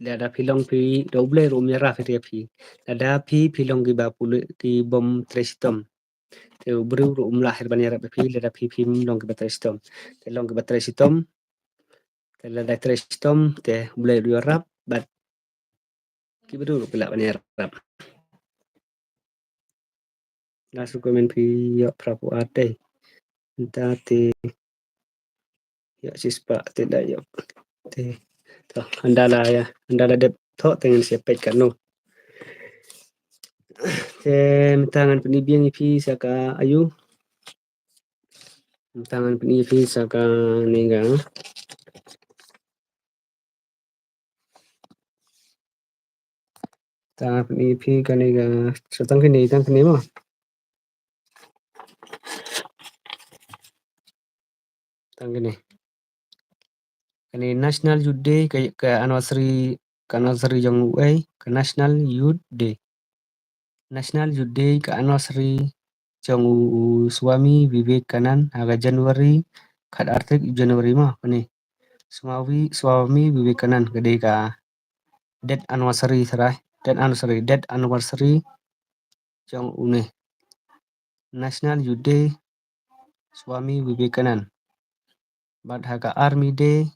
Lada phi long phi, da U Blei ruh um ïarap ïa phi. Lada phi phi long kiba pule, ki bym trei shitom. Te u briew ruh um lah ban ïarap ïa phi, lada phi phim long kiba trei shitom. Te long kiba trei shitom. Te lada trei shitom, te U Blei ruh ïarap, bad ki briew ruh ki lah ban ïarap. Last comment phi ïoh phra phew ar te. Mynta te ïoh shispah te da ïoh. Te. To, ynda la ïa, ynda la dep thoh te ngan sa peit katno. Te mynta ngan pyni biang ïa phi sa ka ayu. Mynta ngan pyni ïa phi sa kane ka. Tang phi, phi kane ka, sa tang kine, tang kine mo. Tang kine. Kane National Youth Day ka, ka anniversary, ka anniversary jong u ei, ka National Youth Day. National Youth Day ka anniversary jong u, u Swami Vivekanand ha ka January, khat ar tarik January mo, kane. Swami, Swami Vivekanand ka dei ka death anniversary, trai, death anniversary, death anniversary jong une. National Youth Day, Swami Vivekanand. Bad ha ka Army Day,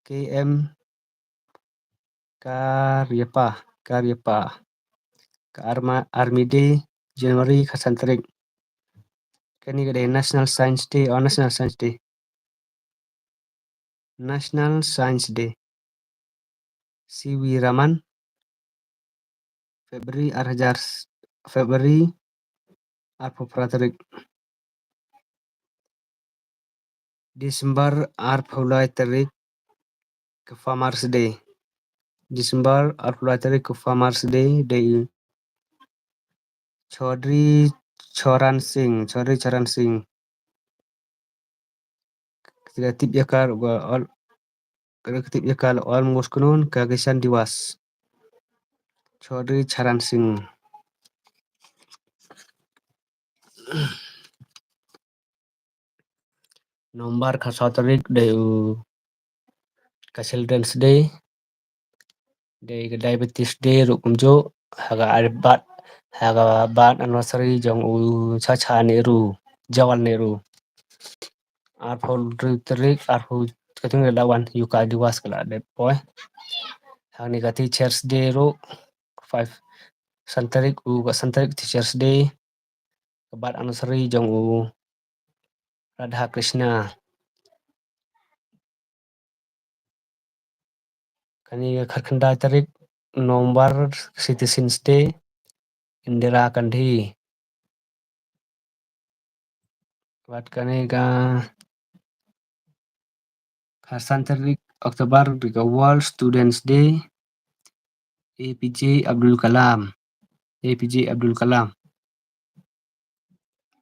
K M Karyappa, Karyappa. Ka Arma-, Army Day, January khatsan tarik. Kane ka dei National Science Day, oh, National Science Day. National Science Day. C V Raman, February ar hajar, February arphew phra tarik. December arphew lai tarik ka Farmers Day. December arphew lai tarik ka Farmers Day, dei Chaudhry Charan Singh, Chaudhry Charan Singh. Ki la tip ïa ka ruh ka ol, ka la tip ïa ka la ol mos khnun ka Kisan Diwas. Chaudhry Charan Singh. November ka saw tarik dei u ka Children's Day. Dei ka Diabetes Day ruh kumjuh. Ha ka ar bat, ha ka bat anniversary jong u Chacha Nehru, Jawahar Nehru. Arphew tarik, arphew, ka jong ka la wan Yoga Diwas ka la dep poi. Hangne ka Teachers Day ruh, five, san tarik, u ka san tarik Teachers Day. Ka bat anniversary jong u Radha Krishna. Kane ka khatkhyndai tarik November Citizens Day, Indira Gandhi. Bad kane ka khatsan tarik October ka World Students Day, A P J Abdul Kalam. A P J Abdul Kalam.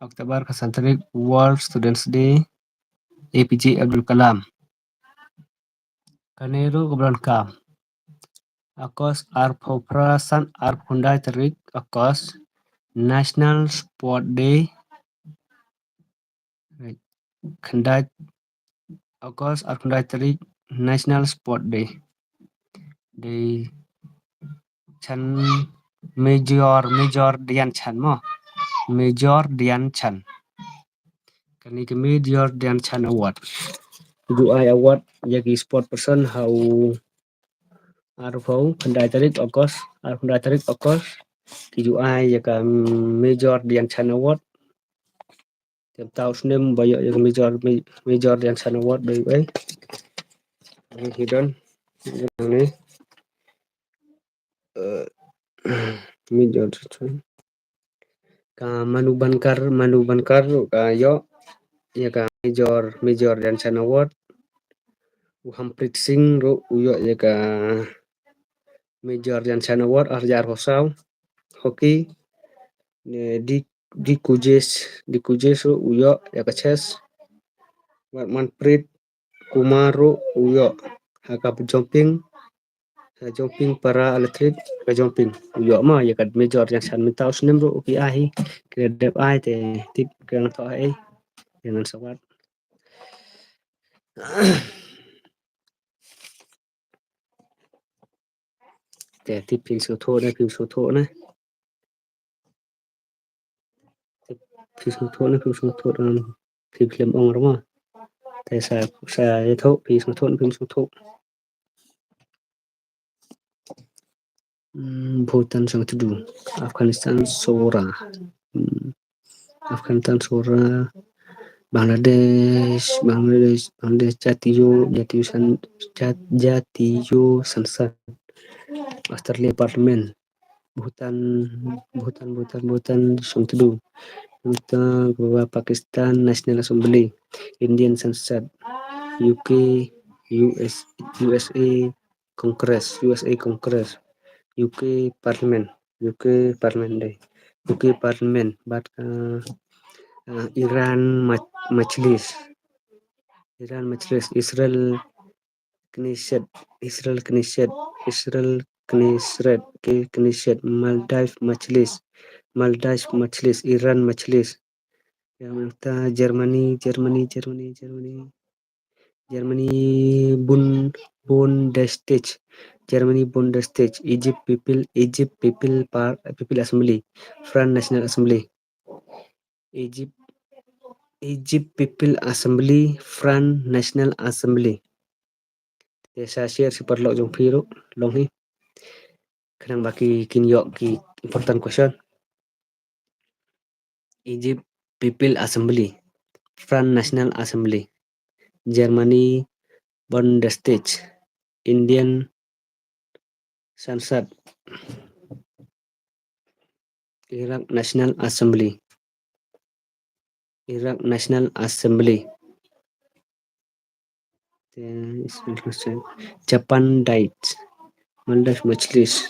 October khatsan tarik World Students Day, A P J Abdul Kalam. Kane ruh ka ba donkam. August arphew phra san, arphew khyndai tarik August, National Sport Day. Khyndai August arphew khyndai tarik National Sport Day. Dei Chan, Major, Major Dhyan Chand mo. Major Dhyan Chand. Kane ka Major Dhyan Chand Award. Ju ai award ïa ki sport person ha u arphew khyndai tarik August, arphew khyndai tarik August. Ki ju ai ïa ka Major Dhyan Chand Award. Te mynta u snem ba ïoh ïa ka Major, Major Dhyan Chand Award dei u ei. Ni hi don. Ni. Eh, Major Dhyan Chand. Ka Manu Bhankar, Manu Bhankar ruh ka ïoh ïa ka Major, Major Dhyan Chand Award. U Harpreet Singh ruh u ïoh ïa ka Major Dhyan Chand Award ar hajar arphew saw. Hockey, ne Di, Di Kujesh, Di Kujesh ruh u ïoh ïa ka chess. Bad Manpreet Kumar ruh u ïoh ha ka jumping, ha jumping para athletic, ka jumping u ïoh ma ïa ka Major Dhyan Chand. Mynta u snem ruh u ki ai hi, ki dep ai te tip ka ngan thoh ai. Ïa ngan sa wad. Te tip phin sngewthuh ne, phin sngewthuh ne. Phi sngewthuh ne, phi sngewthuh ne, phi khlem ong ruh ma. Te sa, sa ïathuh, phi sngewthuh ne, phi sngewthuh. Hmm, Bhutan Sangtudu, Afghanistan Sora. Hmm, Afghanistan Sora, Bangladesh, Bangladesh, Bangladesh, Jatiyo, Jatiyo San, Jat-, Jatiyo Sansad, Australia Parliament, Bhutan, Bhutan, Bhutan, Bhutan, Sangtudu. Bhutan, Pakistan, National Assembly, Indian Sansad, U K, U S, U S A Congress, U S A Congress, U K Parliament, U K Parliament dei, U K Parliament, bad, uh, uh, Iran Maj-, Majlis, Iran Majlis, Israel Knesset, Israel Knesset, Israel Knesset, K-, Knesset, Maldives Majlis, Maldives Majlis, Iran Majlis. Ïa mynta Germany, Germany, Germany, Germany. Germany Bund-, Bundestag, Germany Bundestag, Egypt People, Egypt People Par-, People Assembly, France National Assembly. Egypt, Egypt People Assembly, France National Assembly. Te sa share sha ki paralok jong phi ruh, long hi. Khnang ba ki kin ïoh ki important question. Egypt People Assembly, France National Assembly, Germany Bundestag, Indian Sansad, Iraq National Assembly, Iraq National Assembly. Japan Diet, Maldives Majlis,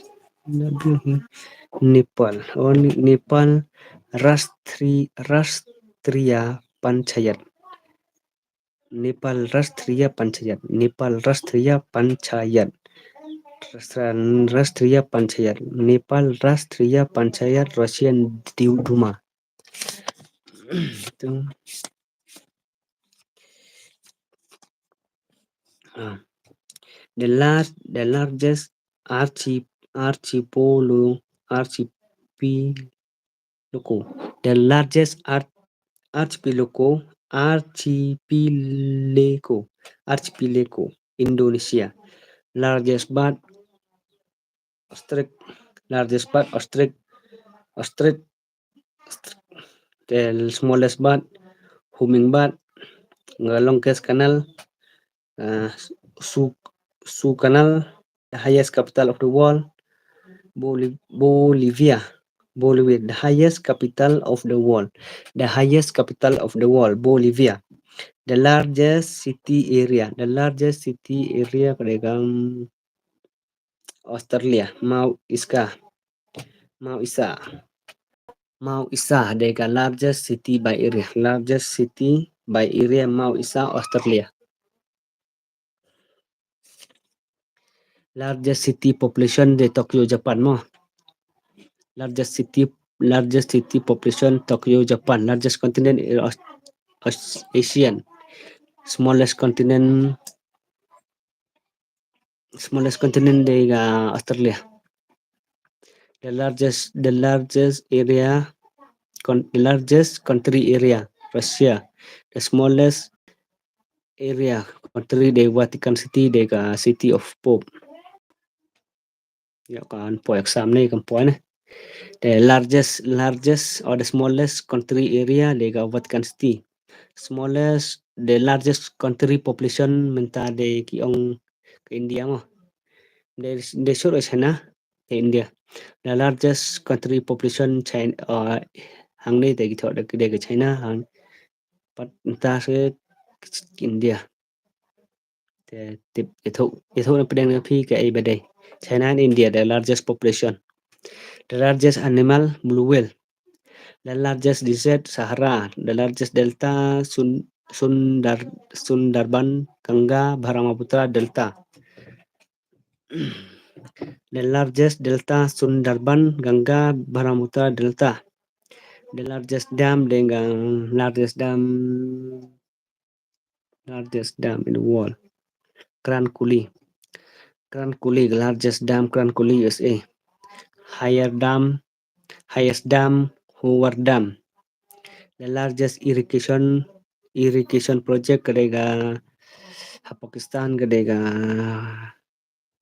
Nepal, oh, Ne-, Nepal Rastri-, Rastriya Panchayat. Nepal Rashtriya Panchayat, Nepal Rashtriya Panchayat, Rashtra-, Rashtriya Panchayat, Nepal Rashtriya Panchayat, Russian Du-, Duma. Tu. Ah. The lar-, the largest archi-, archipelago, archipelago, the largest arch-, archipelago, archipelago, archipelago, Indonesia. Largest bird, ostrich, largest bird, ostrich, ostrich, ostrich. The smallest bird, hummingbird, the longest canal, uh, Su-, Suez Canal, the highest capital of the world, Boli-, Bolivia, Bolivia, the highest capital of the world, the highest capital of the world, Bolivia, the largest city area, the largest city area, ka dei ka, um, Australia, Mount Isa, Mount Isa, Mount Isa, dei ka largest city by area, largest city by area, Mount Isa, Australia. Largest city population dei Tokyo, Japan mo. Largest city, largest city population Tokyo, Japan. Largest continent is Aus-, Aus-, Asian. Smallest continent, smallest continent dei ka Australia. The largest, the largest area, con-, the largest country area, Russia. The smallest area, country dei Vatican City, dei ka City of Pope. Ïa, kan poi exam ne, kan poi ne. The largest, largest or the smallest country area dei ka Vatican City. Smallest, the largest country population mynta dei ki ong ka India mo. Dei, dei shuh China, ka India. The largest country population China, uh, hangne dei ki thoh dei ka China, hang pat mynta se India. Te tip ïathuh, ïathuh na pdeng na phi kaei ba dei. China and India, the largest population. The largest animal, blue whale. The largest desert, Sahara. The largest delta, Sun-, Sundar-, Sundarban, Ganga, Brahmaputra Delta. The largest delta, Sundarban, Ganga, Brahmaputra Delta. The largest dam, dei ka largest dam, largest dam in the world. Grand Coulee. Grand Coulee, the largest dam, Grand Coulee, U S A. Higher dam, highest dam, Hoover Dam. The largest irrigation, irrigation project ka dei ka ha Pakistan, ka dei ka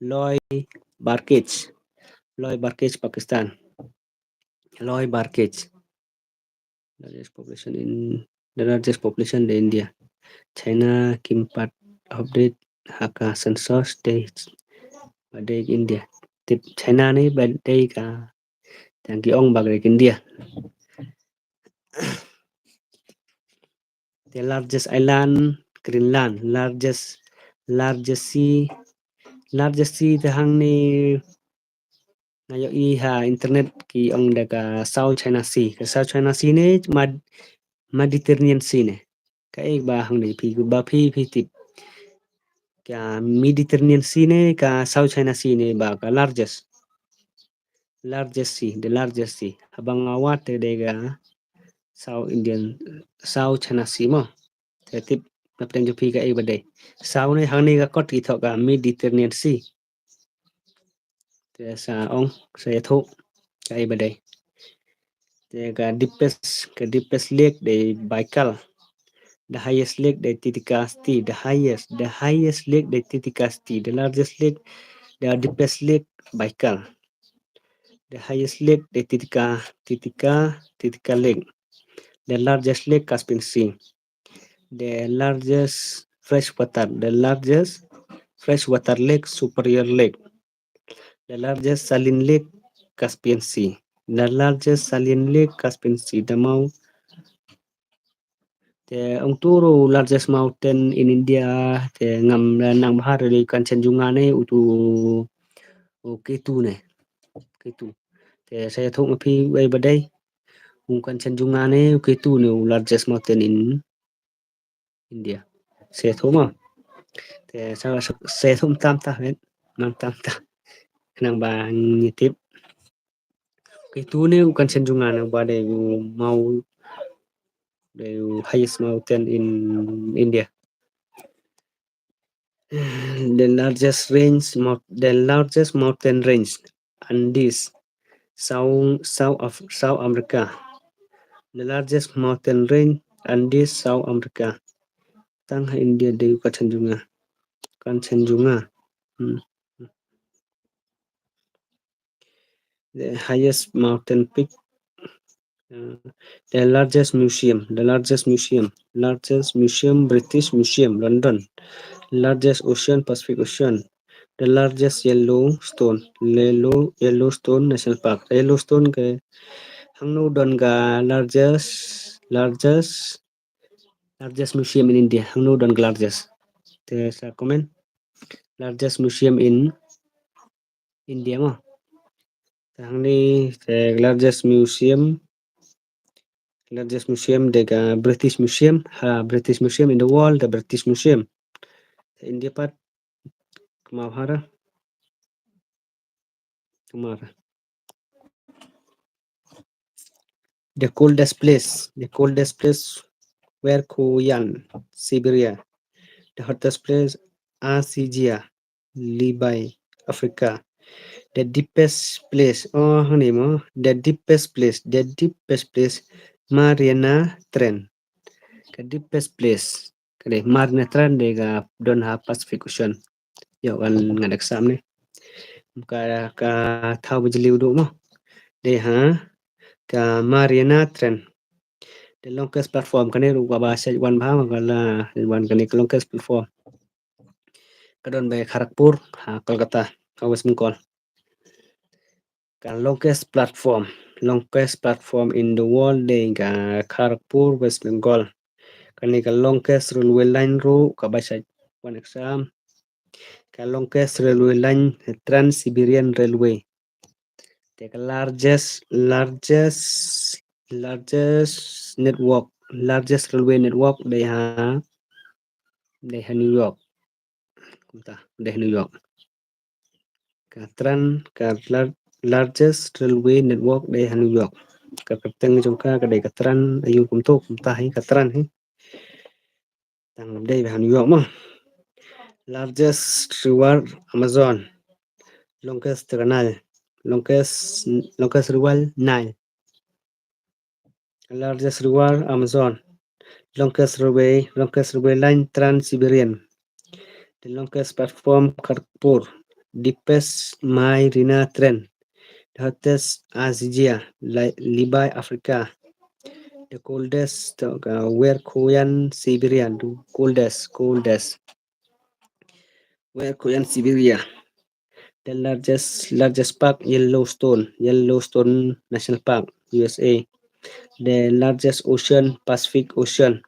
Loy Barkage. Loy Barkage, Pakistan. Loy Barkage. Largest population in, the largest population dei India. China kim pat update ha ka census dei ba dei India. Tip China ne ba dei ka, tang ki ong ba dei India. The largest island, Greenland. Largest, largest sea, largest sea te hangne nga ïohi ha internet ki ong da ka South China Sea. Ka South China Sea ne Mad-, Mediterranean Sea ne. Kaei ba hangne phi, ba phi, phi tip. Ka Mediterranean Sea ne ka South China Sea ne ba ka largest. Largest sea, the largest sea. Haba nga wad te dei ka South Indian, South China Sea mo. Te tip na pdeng jong phi kaei ba dei. South ne hangne ka kot ki thoh ka Mediterranean Sea. Te sa ong, sa ïathuh kaei ba dei. Te ka deepest, ka deepest lake dei Baikal. The highest lake dei Titicaca Sea. The highest, the highest lake dei Titicaca Sea. The largest lake, the deepest lake Baikal. The highest lake dei Titicaca, Titicaca, Titicaca Lake. The largest lake Caspian Sea. The largest freshwater, the largest freshwater lake, Superior Lake. The largest saline lake, Caspian Sea. The largest saline lake, Caspian Sea. The mount, te ong tu ruh largest mountain in India, te ngam nang bha re Kanchenjunga ne utu u K two ne. K two. Te sa ïathuh ma phi wei ba dei. U Kanchenjunga ne u K two ne u largest mountain in India. Seh thuh mo. Te sa, seh thuh mynta mynta, mynta mynta. Khnang ba ngi tip. Kito ne u Kanchenjunga, naba dei u mount, dei u highest mountain in India. The largest range, mou-, the largest mountain range, Andes, South, South of, South America. The largest mountain range, Andes, South America. Tang ha India dei u Kanchenjunga. Kanchenjunga. Hmm. The highest mountain peak. Uh, the largest museum, the largest museum, largest museum, British Museum, London. Largest ocean, Pacific Ocean. The largest Yellowstone, Yellow, Yellowstone National Park. Yellowstone ka hangno don ka largest, largest, largest museum in India. Hangno don ka largest? Te sa comment. Largest museum in India mo. Te hangne, te largest museum, largest museum dei ka British Museum, ha, British Museum in the world, the British Museum. Te India pat, kynmaw ha ra. Kynmaw ha ra. The coldest place, the coldest place, Verkhoyan, Siberia. The hottest place, Asia, Libya, Africa. The deepest place, oh, hangne mo, the deepest place, the deepest place, Mariana Trench. Ka deepest place, ka dei Mariana Trench, dei ka don ha Pacific Ocean. Ïoh kan ngat exam ne. Ka, ka thaw ba jylliew duh mo. Dei ha ka Mariana Trench. The longest platform, kane ruh kaba shait wan bha, ka la wan kane ka longest platform. Ka don ba Kharagpur, ha Kolkata, ha West Bengal. Ka longest platform, longest platform in the world dei ka Kharagpur, West Bengal. Kane ka longest railway line ruh kaba shait wan exam. Ka longest railway line, Trans-Siberian Railway. Te ka largest, largest, largest network, largest railway network dei ha, dei ha New York. Kumta, dei ha New York. Ka Trans, ka lar-, largest railway network dei ha New York. Ka kyrteng jong ka ka dei ka Trans, aiu kumto, kumta hi ka Trans hi. Tang dei ha New York mo. Largest river Amazon. Longest canal. Longest, longest river Nile. Largest river Amazon. Longest railway, longest railway line Trans-Siberian. The longest platform Kharagpur. Deepest Mariana Trench. The hottest Asia, Li-, Libya, Africa. The coldest, uh, Verkhoyan, Siberia. The coldest, coldest. Verkhoyan, Siberia. The largest, largest park, Yellowstone, Yellowstone National Park, U S A. The largest ocean, Pacific Ocean.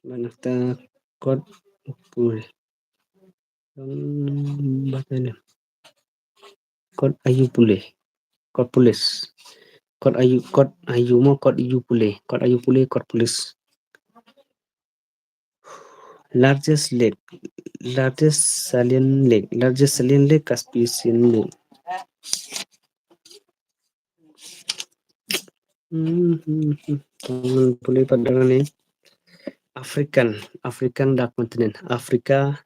Manakta kot pul. Hmm, batene. Kot aiu pule. Kot pulis. Kot aiu, kot aiu mo, kot aiu pule. Kot aiu pule, kot pulis. Largest lake, largest saline lake, largest saline lake, Caspian Lake. Hmm, hmm, hmm. Pule pat da kane. African, African da continent. Africa,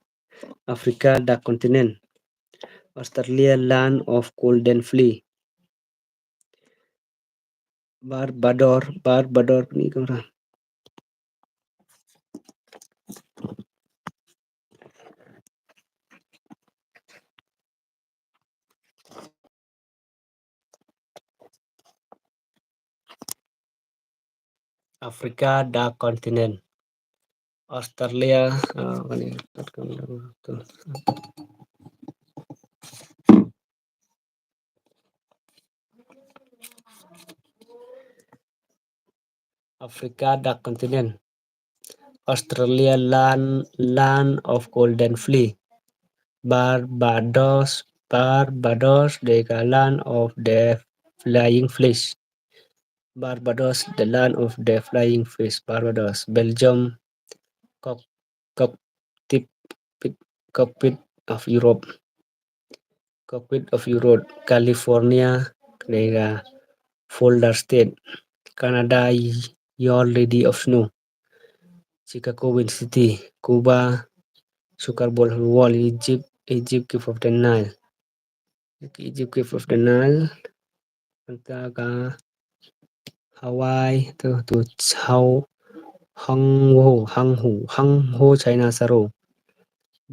Africa da continent. Australia, land of golden fleece. Barbados, Barbados ni kamra. Africa da continent. Australia, ah, kane, Africa da continent. Australia, land, land of golden fleece. Barbados, Barbados, dei ka land of the flying fleece. Barbados, the land of the flying fish. Barbados, Belgium, cock, cockpit, cockpit of Europe. Cockpit of Europe, California, the folder state, Canada, your lady of snow, Chicago Wind City, Cuba, Sugar Bowl Wall, Egypt, Egypt Cave of the Nile, Egypt Cave of the Nile, Antarctica, Hawaii, to, to, Hau, Hangho, Hangho, Hangho, China, Saro,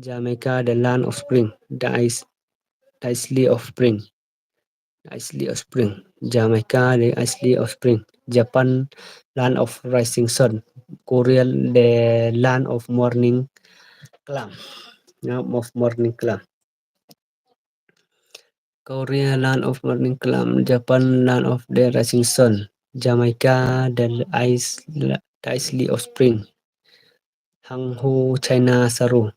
Jamaica, the land of spring, the ice, the isley of spring, the isley of spring, Jamaica, the isley of spring, Japan, land of rising sun, Korea, the land of morning calm, land of morning calm. Korea, land of morning calm, Japan, land of the rising sun, Jamaica, the ice, the isley of spring, Hangho, China, Saro,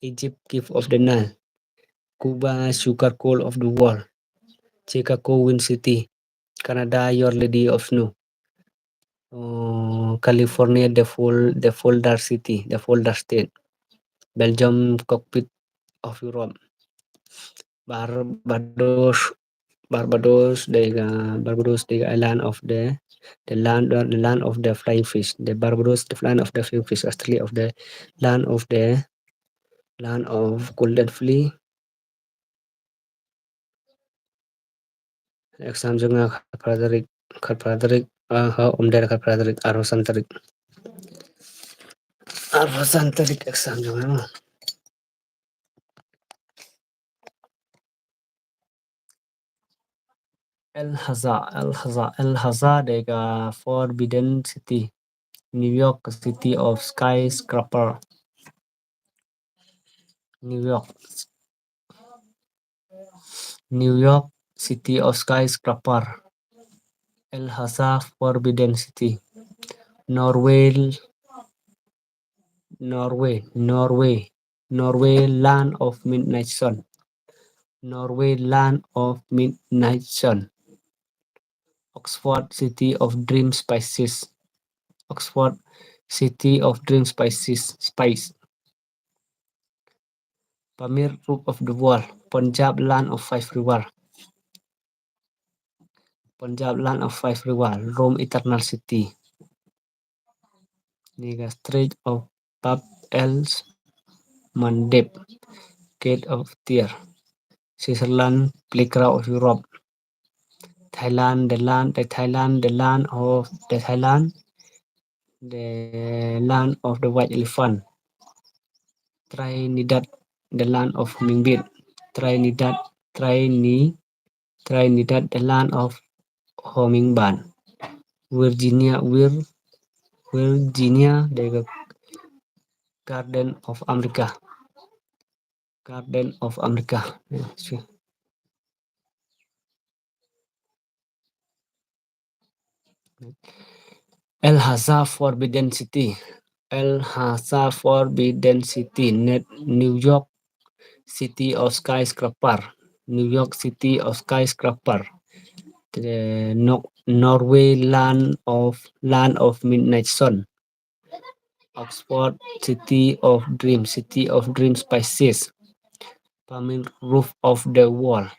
Egypt, Cave of the Nile, Cuba, Sugar Bowl of the Wall, Chicago, Wind City, Canada, your lady of snow, uh, California, the full, the folder city, the folder state, Belgium, cockpit of Europe, Barbados, Barbados, the, uh, Barbados, the island of the, the land, uh, the land of the flying fish, the Barbados, the land of the flying fish, Australia of the land of the, land of golden fleece. Exam jong nga khatphra tarik, khatphra tarik, ah, ha, um, dei khatphra tarik, arphew san tarik. Arphew san tarik exam jong nga. El Haza, El Haza, El Haza, the Forbidden City, New York, city of skyscraper. New York, New York, city of skyscraper. El Haza, Forbidden City. Norway, Norway, Norway, Norway, land of midnight sun. Norway, land of midnight sun. Oxford, city of dream spices. Oxford, city of dream spices, spice. Pamir, roof of the world. Punjab, land of five river. Punjab, land of five river. Rome, eternal city. Ni ka Strait of Bab el Mandeb, Gate of Tears. Switzerland, playground of Europe. Thailand, the land, the Thailand, the land of the Thailand, the land of the white elephant. Trinidad, the land of hummingbird. Trinidad, Trini-, Trinidad, the land of hummingbird. Virginia, Vir-, Virginia, the Garden of America. Garden of America. Yeah, sure. El Haza, Forbidden City. El Haza, Forbidden City. Net-, New York, city of skyscraper. New York, city of skyscraper. The Nor-, Norway, land of, land of midnight sun. Oxford, city of dream, city of dream spices. Pamir, roof of the world.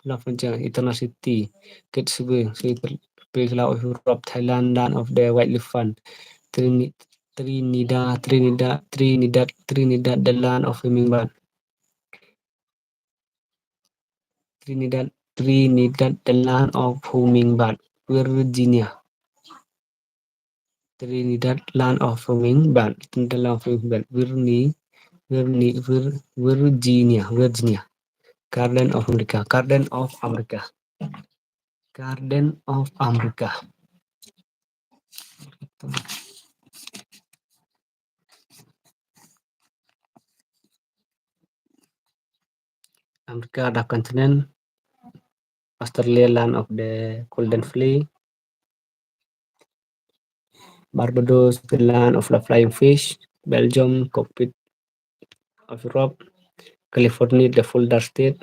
Love of the eternal city. Kate Speke, city, playground of Europe. Thailand, land of the white elephant. Trini-, Trinidad, Trinidad, Trinidad, Trinidad, the land of hummingbird. Trinidad, Trinidad, the land of hummingbird. Virginia. Trinidad, land of hummingbird. Trinidad, land of hummingbird. Virni-, Virni-, Vir-, Virginia, Virginia. Garden of America, Garden of America. Garden of America. America, the continent. Australia, land of the golden fleece. Barbados, the land of the flying fish. Belgium, cockpit of Europe. California, the folder state.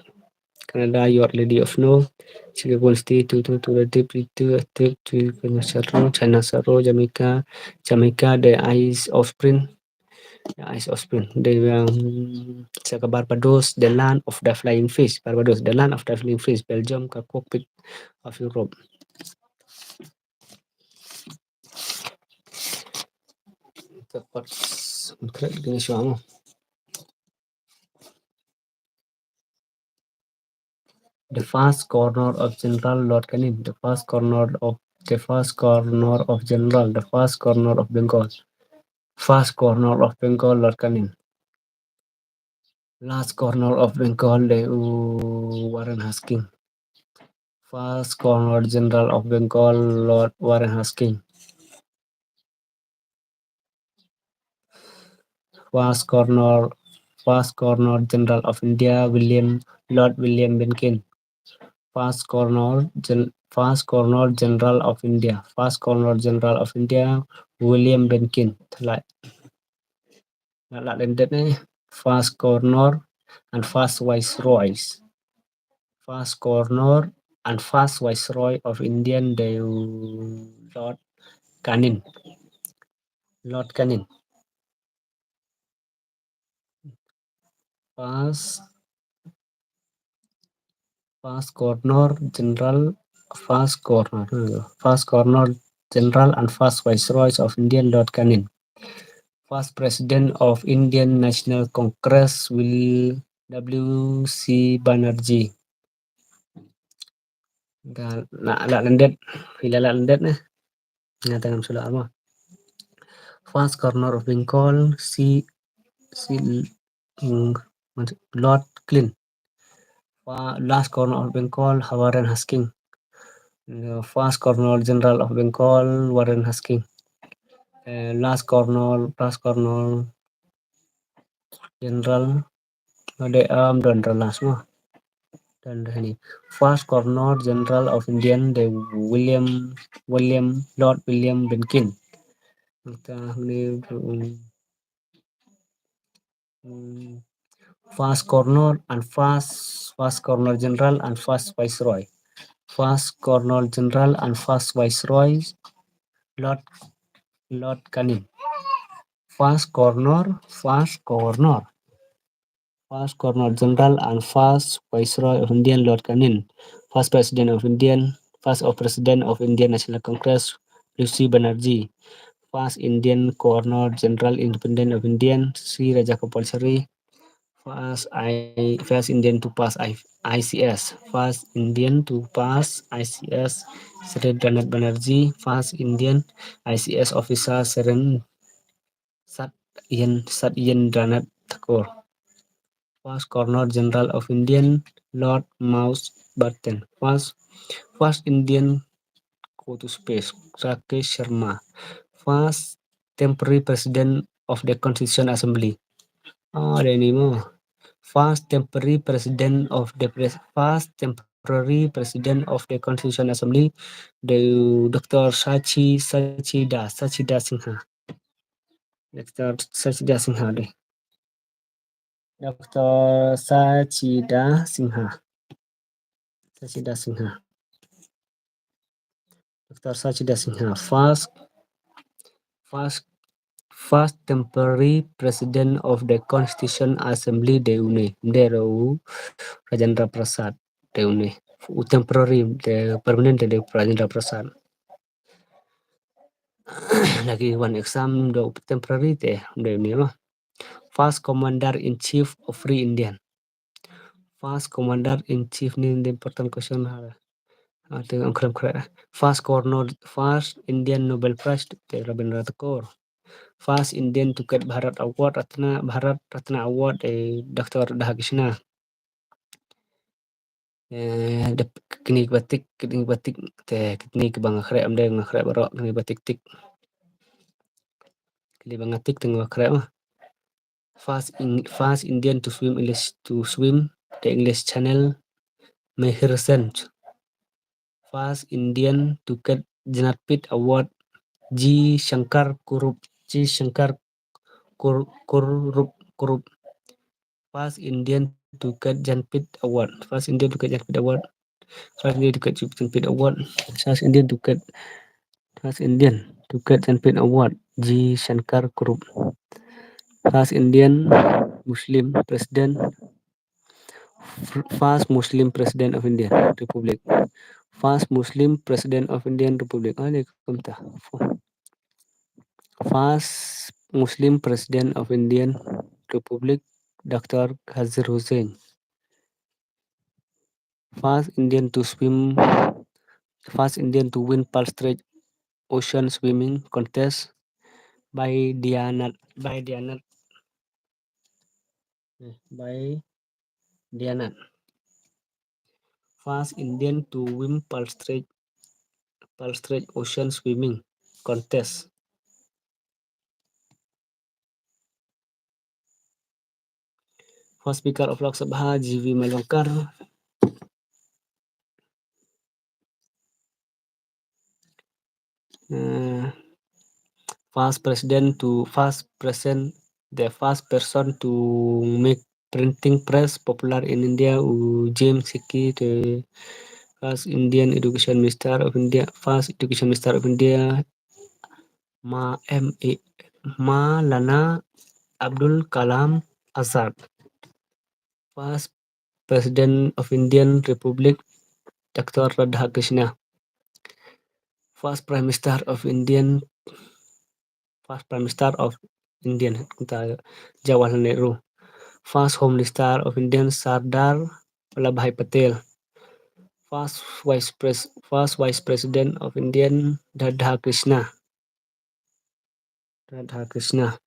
Canada, Your Lady of No, Chicago City, two two two, Deep two, Deep two, China Saro, China Saro, Jamaica, Jamaica, The Eyes of Spring, The Eyes of Spring, The, um, sa ka Barbados, The Land of the Flying Fish, Barbados, The Land of the Flying Fish, Belgium, ka Cockpit of Europe. Ka part, khreh kine shuwa mo. The first Governor of General Lord Canning, the first Governor of, the first Governor of General, the first Governor of Bengal, first Governor of Bengal, Lord Canning, last Governor of Bengal, the, uh, Warren Hastings, first Governor General of Bengal, Lord Warren Hastings, first Governor, first Governor General of India, William, Lord William Benkin, first Governor Gen-, first Governor General of India, first Governor General of India, William Benkin. Thalai. Nga lah lyndet ne, first Governor and first Viceroys. First Governor and first Viceroy of Indian, the Lord Canning. Lord Canning. First, first Governor General, first Governor, first Governor General and first Viceroy of Indian, Lord Canning. First President of Indian National Congress, Will W C Banerjee. Nga lah, lah lyndet, ila lah lyndet ne. Nga tang ngam shu lah mo. First Governor of Bengal, C, C, mm, Lord Canning. Fa-, last Governor of Bengal, Warren Hastings. Uh, first Governor General of Bengal, Warren Hastings. Uh, last Governor, last Governor General, no, de, um, don, don last mo. Don, don ni. First Governor General of Indian, the William, William, Lord William Benkin. Nangta ni, um, mm, first Governor and first, first Governor General and first Viceroy. First Governor General and first Viceroy, Lord, Lord Canning. First Governor, first Governor. First Governor General and first Viceroy of Indian, Lord Canning. First President of Indian, first of President of Indian National Congress, W C Banerjee. First Indian Governor General Independent of Indian, C Rajagopalasri. First I, first Indian to pass I, I C S. First Indian to pass I C S, Sir Ranjit Banerjee. First Indian I C S officer, Sir Satyen, Satyendranath Thakur. First Governor General of Indian, Lord Mountbatten. First, first Indian go to space, Rakesh Sharma. First temporary President of the Constituent Assembly. Ah, ada ni mo. First temporary President of the pres-, first temporary President of the Constituent Assembly, the Doctor Sachi, Sachida, Sachida Sinha. Doctor Sachida Sinha de. Doctor Sachida Sinha. Sachida Sinha. Doctor Sachida Sinha. First, first, first temporary President of the Constituent Assembly de une. Mdero Rajendra Prasad de une. U temporary, de permanent de Rajendra Prasad. Lagi wan exam do temporary te, de une mo. First Commander in Chief of Free Indian. First Commander in Chief ni the important question ha. Ah, te ngam khlem khreh. First Governor, first Indian Nobel Prize te Rabindranath Tagore. First Indian to get Bharat Award, Ratna, Bharat Ratna Award, eh, Doctor Radhakrishnan. Eh, dep-, kine kiba tik, kine kiba tik, te kine kiba nga khreh, ym dei nga khreh baroh, kine kiba tik tik. Kine ba nga tik te nga khreh mo. First in, first Indian to swim English, to swim the English Channel, Mihir Sen. First Indian to get Jnanpith Award, G Shankar Kurup, G Shankar Kur-, Kurup, Kurup. First Indian to get Jnanpith Award. First Indian to get Jnanpith Award. First Indian to get Jnanpith Award. First Indian to get First Indian to get Jnanpith Award. G Shankar Kurup. First Indian Muslim president. F- First Muslim president of Indian Republic. First Muslim president of Indian Republic. Ah, ni kumta. First Muslim president of Indian Republic, Doctor Hazir Hussain. First Indian to swim, first Indian to win Pearl Strait Ocean swimming contest by Dianat, by Dianat, eh, by Dianat. First Indian to win Pearl Strait, Pearl Strait Ocean swimming contest. First Speaker of Lok Sabha, G V Malhonkar. Uh, first president to first person, the first person to make printing press popular in India, u James Hickey, the first Indian education minister of India, first education minister of India, Ma M A, Maulana Abdul Kalam Azad. First President of Indian Republic, Doctor Radhakrishna. First Prime Minister of Indian, First Prime Minister of Indian, kumta, Jawaharlal Nehru. First Home Minister of Indian, Sardar Vallabhbhai Patel. First Vice Pres, First Vice President of Indian, Radhakrishna. Radhakrishna.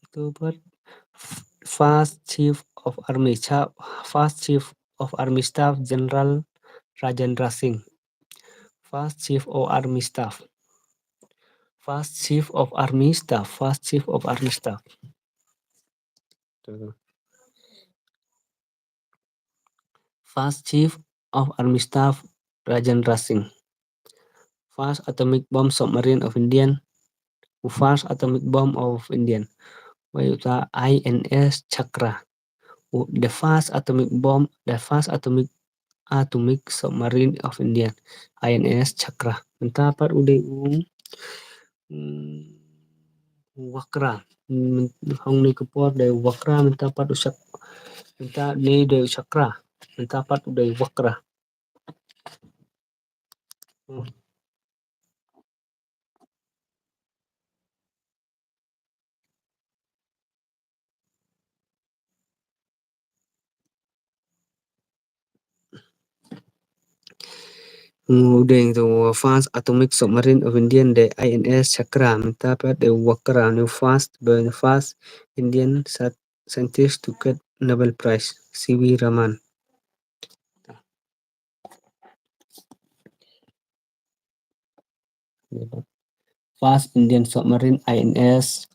October, First Chief of Army, Cha-, First Chief of Army Staff, General Rajendra Singh. First Chief of Army Staff. First Chief of Army Staff. First Chief of Army Staff. First Chief of Army Staff, Rajendra Singh. First atomic bomb submarine of Indian, first atomic bomb of Indian. Wai uta I N S Chakra. U, the first atomic bomb, the first atomic, atomic submarine of Indian, I N S Chakra. Mynta pat u dei u, mm, Wakra. Mm, hong ni ka por dei Wakra, mynta pat u Chak-, mynta ni dei u Chakra. Mynta pat u dei Wakra. Hmm. Ngu deng tu first atomic submarine of Indian, the I N S Chakra, mynta pat the Wakra, the first, the first Indian sat-, scientist to get Nobel Prize, C V Raman. First Indian submarine I N S